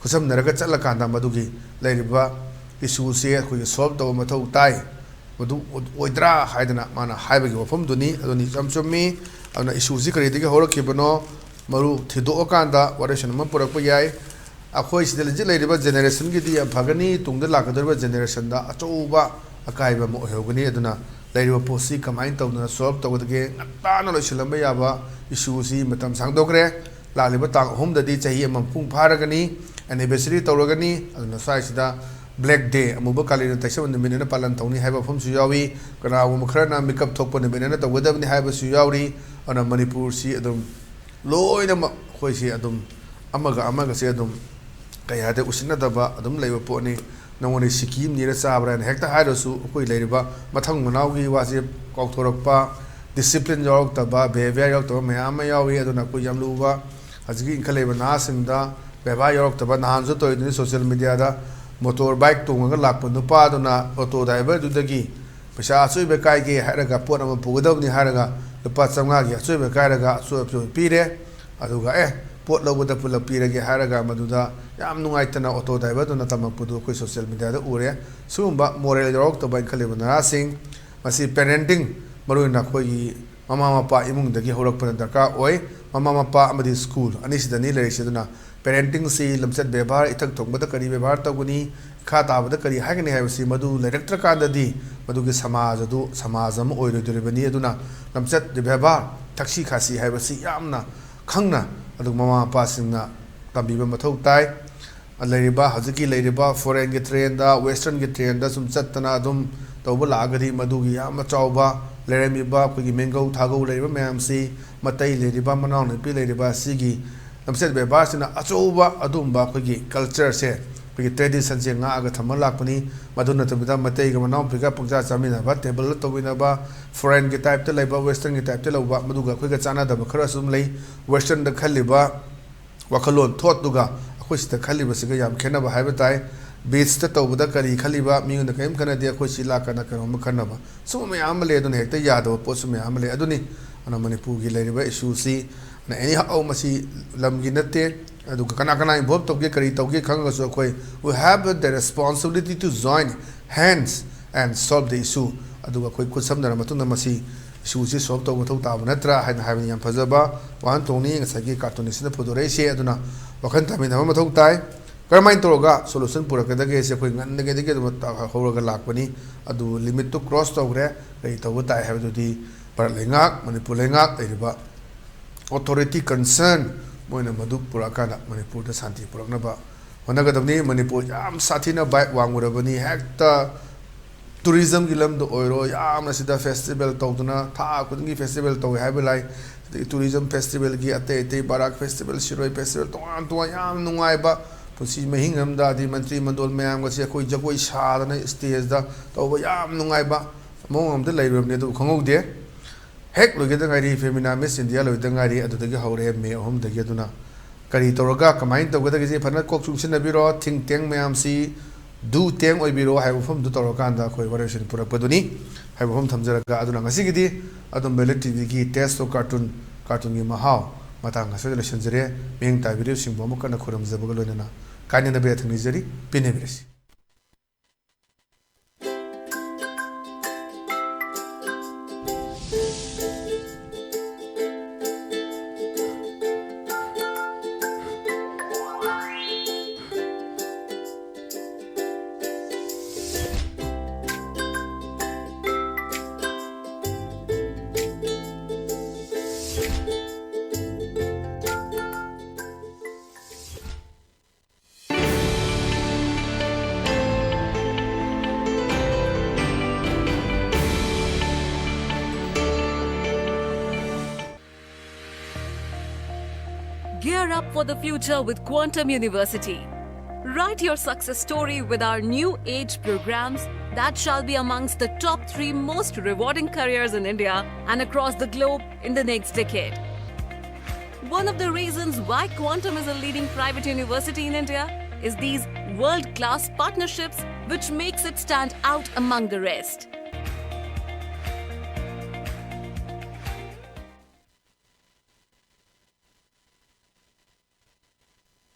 ꯈꯨꯠꯁꯝꯅꯔꯒ ꯆꯠꯂꯀꯥꯟꯗ ꯃꯗꯨꯒꯤ ꯂꯩꯔꯤꯕ issueꯁꯦ ꯑꯩꯈꯣꯏꯒꯤ solve ꯇꯧꯕ ꯃꯊꯧ ꯇꯥꯏ꯫ ꯃꯗꯨ ꯑꯣꯏꯗ꯭ꯔꯥ ꯍꯥꯏꯗꯅ ꯃꯥꯅ ꯍꯥꯏꯕꯒꯤ ꯋꯥꯐꯝꯗꯨꯅꯤ꯫ ꯑꯗꯨꯅ ꯏꯆꯝ ꯆꯨꯝꯃꯤ꯫ ꯑꯗꯨꯅ issueꯁꯤ ꯀꯔꯤꯗꯒꯤ ꯍꯧꯔꯛꯈꯤꯕꯅꯣ, ꯃꯔꯨ ꯊꯤꯗꯣꯛꯑꯀꯥꯟꯗ ꯋꯥꯔꯦꯞꯁꯟ ꯑꯃ ꯄꯨꯔꯛꯄ ꯌꯥꯏ꯫ ꯑꯩꯈꯣꯏ ꯁꯤꯗ ꯍꯧꯖꯤꯛ ꯂꯩꯔꯤꯕ generationꯒꯤꯗꯤ ꯌꯥꯝ ꯐꯒꯅꯤ, ꯇꯨꯡꯗ ꯂꯥꯛꯀꯗꯧꯔꯤꯕ generationꯗ ꯑꯆꯧꯕ ꯑꯀꯥꯏꯕ ꯑꯃ ꯑꯣꯏꯍꯧꯒꯅꯤ꯫ ꯑꯗꯨꯅ ꯂꯩꯔꯤꯕ ꯄꯣꯠꯁꯤ ꯀꯃꯥꯏꯅ ꯇꯧꯗꯅ solve ꯇꯧꯒꯗꯒꯦ, ꯉꯟꯇꯥꯅ ꯂꯣꯏꯁꯤꯜꯂꯝꯕ ꯌꯥꯕ issueꯁꯤ ꯃꯇꯝ ꯁꯥꯡꯗꯣꯛꯈ꯭ꯔꯦ꯫ ꯂꯥꯛꯂꯤꯕ ꯇꯥꯡ ꯑꯍꯨꯝꯗꯗꯤ ꯆꯍꯤ ꯑꯃ ꯃꯄꯨꯡ ꯐꯥꯔꯒꯅꯤ, anniversary ꯇꯧꯔꯒꯅꯤ꯫ ꯑꯗꯨꯅ ꯁ꯭ꯋꯥꯏꯁꯤꯗ Black Day, ꯑꯃꯨꯕ ꯀꯥꯂꯦꯟꯅ ꯇꯩꯁꯟꯕ ꯅꯨꯃꯤꯠ ꯑꯅ ꯄꯥꯂꯟ ꯇꯧꯅꯤ ꯍꯥꯏꯕ ꯃꯐꯝꯁꯨ ꯌꯥꯎꯏ꯫ ꯀꯅꯥꯒꯨꯝꯕ ꯈꯔꯅ ꯃꯤꯀꯞ ꯊꯣꯛꯄ ꯅꯨꯃꯤꯠ ꯑꯅ ꯇꯧꯒꯗꯕꯅꯤ ꯍꯥꯏꯕꯁꯨ ꯌꯥꯎꯔꯤ꯫ ꯑꯗꯨꯅ ꯃꯅꯤꯄꯨꯔꯁꯤ ꯑꯗꯨꯝ ꯂꯣꯏꯅꯃꯛ ꯑꯩꯈꯣꯏꯁꯤ ꯑꯗꯨꯝ ꯑꯃꯒ ꯑꯃꯒꯁꯦ ꯑꯗꯨꯝ ꯀꯩ ꯍꯥꯏꯗꯤ ꯎꯁꯤꯠꯅꯗꯕ ꯑꯗꯨꯝ ꯂꯩꯕ ꯄꯣꯠꯅꯤ꯫ ꯅꯉꯣꯟꯗ ꯁꯤꯀꯤ ꯑꯃ ꯅꯤꯔ ꯆꯥꯕ꯭ꯔꯥ ꯍꯥꯏꯅ ꯍꯦꯛꯇ ꯍꯥꯏꯔꯁꯨ, ꯑꯩꯈꯣꯏ ꯂꯩꯔꯤꯕ ꯃꯊꯪ ꯃꯅꯥꯎꯒꯤ ꯋꯥꯁꯦ ꯀꯥꯎꯊꯣꯔꯛꯄ, discipline ꯌꯥꯎꯔꯛꯇꯕ, behavior ꯌꯥꯎꯔꯛꯇꯕ ꯃꯌꯥꯝ ꯑꯃ ꯌꯥꯎꯏ꯫ ꯑꯗꯨꯅ ꯑꯩꯈꯣꯏ ꯌꯥꯝ ꯂꯨꯕ ꯍꯧꯖꯤꯛꯀꯤ ꯏꯟꯈꯠꯂꯛꯏꯕ ꯅꯍꯥꯁꯤꯡꯗ ꯕꯦꯕꯥꯔ ꯌꯥꯎꯔꯛꯇꯕ꯫ ꯅꯍꯥꯟꯁꯨ ꯇꯧꯔꯤꯗꯨꯅꯤ social mediaꯗ motor bike ꯇꯣꯡꯉꯒ ꯂꯥꯛꯄ ꯅꯨꯄꯥꯗꯨꯅ auto driverꯗꯨꯗꯒꯤ ꯄꯩꯁꯥ ꯑꯆꯣꯏꯕ ꯀꯥꯏꯒꯦ ꯍꯥꯏꯔꯒ, ꯄꯣꯠ ꯑꯃ ꯄꯨꯒꯗꯕꯅꯤ ꯍꯥꯏꯔꯒ ꯂꯨꯄꯥ ꯆꯥꯝꯃꯉꯥꯒꯤ ꯑꯆꯣꯏꯕ ꯀꯥꯏꯔꯒ ꯑꯆꯣꯏ ꯑꯆꯣꯏ ꯄꯤꯔꯦ꯫ ꯑꯗꯨꯒ "ꯑꯦ, ꯄꯣꯠ ꯂꯧꯕꯗ ꯄꯨꯂꯞ ꯄꯤꯔꯒꯦ" ꯍꯥꯏꯔꯒ ꯃꯗꯨꯗ ꯌꯥꯝ ꯅꯨꯡꯉꯥꯏꯇꯅ auto driverꯗꯨꯅ ꯇꯝꯃꯛꯄꯗꯨ ꯑꯩꯈꯣꯏ social mediaꯗ ꯎꯔꯦ꯫ ꯁꯤꯒꯨꯝꯕ moral ꯌꯥꯎꯔꯛꯇꯕ ꯏꯟꯈꯠꯂꯛꯏꯕ ꯅꯍꯥꯁꯤꯡ, ꯃꯁꯤ parenting, ꯃꯔꯨꯑꯣꯏꯅ ꯑꯩꯈꯣꯏꯒꯤ ꯃꯃꯥ ꯃꯄꯥ ꯏꯃꯨꯡꯗꯒꯤ ꯍꯧꯔꯛꯄꯅ ꯗꯔꯀꯥꯔ ꯑꯣꯏ꯫ ꯃꯃꯥ ꯃꯄꯥ ꯑꯃꯗꯤ school ꯑꯅꯤꯁꯤꯗꯅꯤ ꯂꯩꯔꯤꯁꯦ꯫ ꯑꯗꯨꯅ parentingꯁꯤ, ꯂꯝꯆꯠ ꯕꯦꯕꯥꯔ, ꯏꯊꯛ ꯊꯣꯡꯕꯗ ꯀꯔꯤ ꯕꯦꯕꯥꯔ ꯇꯧꯒꯅꯤ, ꯏꯈꯥ ꯇꯥꯕꯗ ꯀꯔꯤ ꯍꯥꯏꯒꯅꯤ ꯍꯥꯏꯕꯁꯤ ꯃꯗꯨ ꯂꯩꯔꯛꯇ꯭ꯔꯀꯥꯟꯗꯗꯤ ꯃꯗꯨꯒꯤ ꯁꯃꯥꯖ ꯑꯗꯨ ꯁꯃꯥꯖ ꯑꯃ ꯑꯣꯏꯔꯣꯏꯗꯧꯔꯤꯕꯅꯤ꯫ ꯑꯗꯨꯅ ꯂꯝꯆꯠ ꯕꯦꯕꯥꯔ, ꯊꯛꯁꯤ ꯈꯥꯁꯤ ꯍꯥꯏꯕꯁꯤ ꯌꯥꯝꯅ ꯈꯪꯅ ꯑꯗꯨ ꯃꯃꯥ ꯃꯄꯥꯁꯤꯡꯅ ꯇꯝꯕꯤꯕ ꯃꯊꯧ ꯇꯥꯏ꯫ ꯂꯩꯔꯤꯕ, ꯍꯧꯖꯤꯛꯀꯤ ꯂꯩꯔꯤꯕ foreignꯒꯤ trendꯗ, westernꯒꯤ trendꯗ ꯁꯨꯝ ꯆꯠꯇꯅ ꯑꯗꯨꯝ ꯇꯧꯕ ꯂꯥꯛꯑꯒꯗꯤ ꯃꯗꯨꯒꯤ ꯌꯥꯝꯅ ꯆꯥꯎꯕ ꯂꯩꯔꯝꯃꯤꯕ ꯑꯩꯈꯣꯏꯒꯤ ꯃꯦꯡꯒꯧ ꯊꯥꯒꯧ ꯂꯩꯔꯤꯕ ꯃꯌꯥꯝꯁꯤ, ꯃꯇꯩ ꯂꯩꯔꯤꯕ, ꯃꯅꯥꯎꯅꯨꯄꯤ ꯂꯩꯔꯤꯕ, ꯑꯁꯤꯒꯤ ꯂꯝꯆꯠ ꯕꯦꯕꯥꯔꯁꯤꯅ ꯑꯆꯧꯕ ꯑꯗꯨꯒꯨꯝꯕ ꯑꯩꯈꯣꯏꯒꯤ culture ꯁꯦ, ꯑꯩꯈꯣꯏꯒꯤ tradition ꯁꯦ ꯉꯥꯛꯑꯒ ꯊꯝꯃ ꯂꯥꯛꯄꯅꯤ꯫ ꯃꯗꯨ ꯅꯠꯇꯕꯤꯗ ꯃꯇꯩꯒ ꯃꯅꯥꯎꯅꯨꯄꯤꯒ ꯄꯪꯆꯥ ꯆꯥꯃꯤꯟꯅꯕ, table ꯗ ꯇꯧꯃꯤꯟꯅꯕ, foreign ꯒꯤ type ꯇ ꯂꯩꯕ, western ꯒꯤ type ꯇ ꯂꯧꯕ, ꯃꯗꯨꯒ ꯑꯩꯈꯣꯏꯒ ꯆꯥꯟꯅꯗꯕ ꯈꯔꯁꯨ ꯑꯗꯨꯝ ꯂꯩ꯫ Western ꯗ ꯈꯜꯂꯤꯕ ꯋꯥꯈꯜꯂꯣꯟ ꯊꯣꯠꯇꯨꯒ ꯑꯩꯈꯣꯏ ꯁꯤꯗ ꯈꯜꯂꯤꯕꯁꯤꯒ ꯌꯥꯝ ꯈꯦꯠꯅꯕ ꯍꯥꯏꯕ ꯇꯥꯏ꯫ Beach ꯇ ꯇꯧꯕꯗ ꯀꯔꯤ ꯈꯜꯂꯤꯕ, ꯃꯤꯉꯣꯟꯗ ꯀꯔꯤꯝ ꯈꯟꯅꯗꯦ, ꯑꯩꯈꯣꯏ ꯁꯤ ꯂꯥꯛꯀꯥꯟꯗ ꯀꯩꯅꯣꯝꯃ ꯈꯟꯅꯕ, ꯁꯨꯝꯕ ꯃꯌꯥꯝ ꯑꯃ ꯂꯩ꯫ ꯑꯗꯨꯅ ꯍꯦꯛꯇ ꯌꯥꯗꯕ ꯄꯣꯠꯁꯨ ꯃꯌꯥꯝ ꯑꯃ ꯂꯩ꯫ ꯑꯗꯨꯅꯤ ꯑꯗꯨꯅ ꯃꯅꯤꯄꯨꯔꯒꯤ ꯂꯩꯔꯤꯕ issue ꯁꯤ, ꯑꯗꯨꯅ anyhow ꯃꯁꯤ ꯂꯝꯒꯤ ꯅꯠꯇꯦ, ꯑꯗꯨꯒ ꯀꯅꯥ ꯀꯅꯥ involve ꯇꯧꯒꯦ, ꯀꯔꯤ ꯇꯧꯒꯦ ꯈꯪꯉꯒꯁꯨ ꯑꯩꯈꯣꯏ we have the responsibility to join hands and solve the issue꯫ ꯑꯗꯨꯒ ꯑꯩꯈꯣꯏ ꯈꯨꯠꯁꯝꯅꯔ ꯃꯇꯨꯡꯗ ꯃꯁꯤ issue ꯁꯤ solve ꯇꯧꯕ ꯃꯊꯧ ꯇꯥꯕ ꯅꯠꯇ꯭ꯔꯥ ꯍꯥꯏꯅ ꯍꯥꯏꯕꯅꯤ꯫ ꯌꯥꯝ ꯐꯖꯕ ꯋꯥꯍꯟꯊꯣꯛꯅꯤ꯫ ꯉꯁꯥꯏꯒꯤ cartoonist ꯁꯤꯅ ꯄꯨꯊꯣꯔꯛꯏꯁꯦ꯫ ꯑꯗꯨꯅ ꯋꯥꯈꯜ ꯇꯥꯃꯤꯟꯅꯕ ꯃꯊꯧ ꯇꯥꯏ꯫ ꯀꯔꯝꯍꯥꯏꯅ ꯇꯧꯔꯒ solution ꯄꯨꯔꯛꯀꯗꯒꯦꯁꯦ ꯑꯩꯈꯣꯏ ꯉꯟꯅꯉꯩꯗꯒꯤ ꯑꯗꯨꯝ ꯍꯧꯔꯒ ꯂꯥꯛꯄꯅꯤ꯫ ꯑꯗꯨ limit ꯇꯨ cross ꯇꯧꯈ꯭ꯔꯦ꯫ ꯀꯔꯤ ꯇꯧꯕ ꯇꯥꯏ ꯍꯥꯏꯕꯗꯨꯗꯤ ꯚꯥꯔꯠ ꯂꯩꯉꯥꯛ, ꯃꯅꯤꯄꯨꯔ ꯂꯩꯉꯥꯛ ꯂꯩꯔꯤꯕ authority concern ꯃꯣꯏꯅ ꯃꯗꯨ ꯄꯨꯔꯛꯑꯀꯥꯟꯗ ꯃꯅꯤꯄꯨꯔꯗ ꯁꯥꯟꯇꯤ ꯄꯨꯔꯛꯅꯕ ꯍꯣꯠꯅꯒꯗꯕꯅꯤ꯫ ꯃꯅꯤꯄꯨꯔ ꯌꯥꯝ ꯁꯥꯊꯤꯅ ꯚꯥꯏꯞ ꯋꯥꯡꯉꯨꯔꯕꯅꯤ꯫ ꯍꯦꯛꯇ tourism ꯒꯤ ꯂꯝꯗ ꯑꯣꯏꯔꯣ, ꯌꯥꯝꯅ ꯁꯤꯗ festival ꯇꯧꯗꯨꯅ, ꯊꯥ ꯈꯨꯗꯤꯡꯒꯤ festival ꯇꯧꯋꯦ ꯍꯥꯏꯕ ꯂꯥꯏ, ꯑꯗꯒꯤ tourism festival ꯒꯤ ꯑꯇꯩ ꯑꯇꯩ ꯕꯔꯥꯛ festival, ꯁꯤꯔꯣꯏ festival, ꯇꯣꯉꯥꯟ ꯇꯣꯉꯥꯟ ꯌꯥꯝ ꯅꯨꯡꯉꯥꯏꯕ ꯄꯨꯟꯁꯤ ꯃꯍꯤꯡ ꯑꯃꯗ, ꯑꯗꯩ ꯃꯟꯇ꯭ꯔꯤ ꯃꯟꯗꯣꯜ ꯃꯌꯥꯝꯒꯁꯦ ꯑꯩꯈꯣꯏ ꯖꯒꯣꯏ ꯁꯥꯗꯅ stage ꯗ ꯇꯧꯕ ꯌꯥꯝ ꯅꯨꯡꯉꯥꯏꯕ ꯃꯑꯣꯡ ꯑꯃꯗ ꯂꯩꯔꯨꯔꯕꯅꯤ꯫ ꯑꯗꯨꯕꯨ ꯈꯪꯍꯧꯗꯦ꯫ ꯍꯦꯛ ꯂꯣꯏꯒꯗ ꯉꯥꯏꯔꯤ, Femina Miss India ꯂꯣꯏꯗ ꯉꯥꯏꯔꯤ, ꯑꯗꯨꯗꯒꯤ ꯍꯧꯔꯦ ꯃꯦ ꯑꯍꯨꯝꯗꯒꯤ꯫ ꯑꯗꯨꯅ ꯀꯔꯤ ꯇꯧꯔꯒ ꯀꯃꯥꯏꯅ ꯇꯧꯒꯗꯒꯦꯁꯦ ꯐꯖꯅ ꯀꯣꯛ ꯆꯨꯡꯁꯤꯟꯅꯕꯤꯔꯣ꯫ Think tank ꯃꯌꯥꯝꯁꯤ, do tank ꯑꯣꯏꯕꯤꯔꯣ ꯍꯥꯏꯕ ꯋꯥꯐꯝꯗꯨ ꯇꯧꯔꯀꯥꯟꯗ ꯑꯩꯈꯣꯏ ꯋꯥꯔꯦꯞꯁꯤꯡ ꯄꯨꯔꯛꯄꯗꯨꯅꯤ ꯍꯥꯏꯕ ꯋꯥꯐꯝ ꯊꯝꯖꯔꯒ, ꯑꯗꯨꯅ ꯉꯁꯤꯒꯤꯗꯤ ꯑꯗꯨꯝ ꯕꯦꯂꯦꯠ ꯇꯤ ꯚꯤ ꯒꯤ Taste of Cartoon, cartoon ꯒꯤ ꯃꯍꯥꯎ ꯃꯇꯥꯡ ꯑꯁꯤꯗ ꯂꯣꯏꯁꯤꯟꯖꯔꯦ꯫ ꯃꯤꯠꯌꯦꯡ ꯇꯥꯕꯤꯔꯤꯕꯁꯤꯡꯕꯨ ꯑꯃꯨꯛ ꯍꯟꯅ ꯈꯨꯔꯨꯝꯖꯕꯒ ꯂꯣꯏꯅꯅ ꯀꯥꯏꯅꯅꯕ ꯌꯥꯊꯪ ꯅꯤꯖꯔꯤ꯫ ꯄꯦꯟꯅꯕꯤꯔꯁꯤ꯫ Gear up for the future with Quantum University. Write your success story with our new age programs that shall be amongst the top three most rewarding careers in India and across the globe in the next decade. One of the reasons why Quantum is a leading private university in India is these world class partnerships, which makes it stand out among the rest.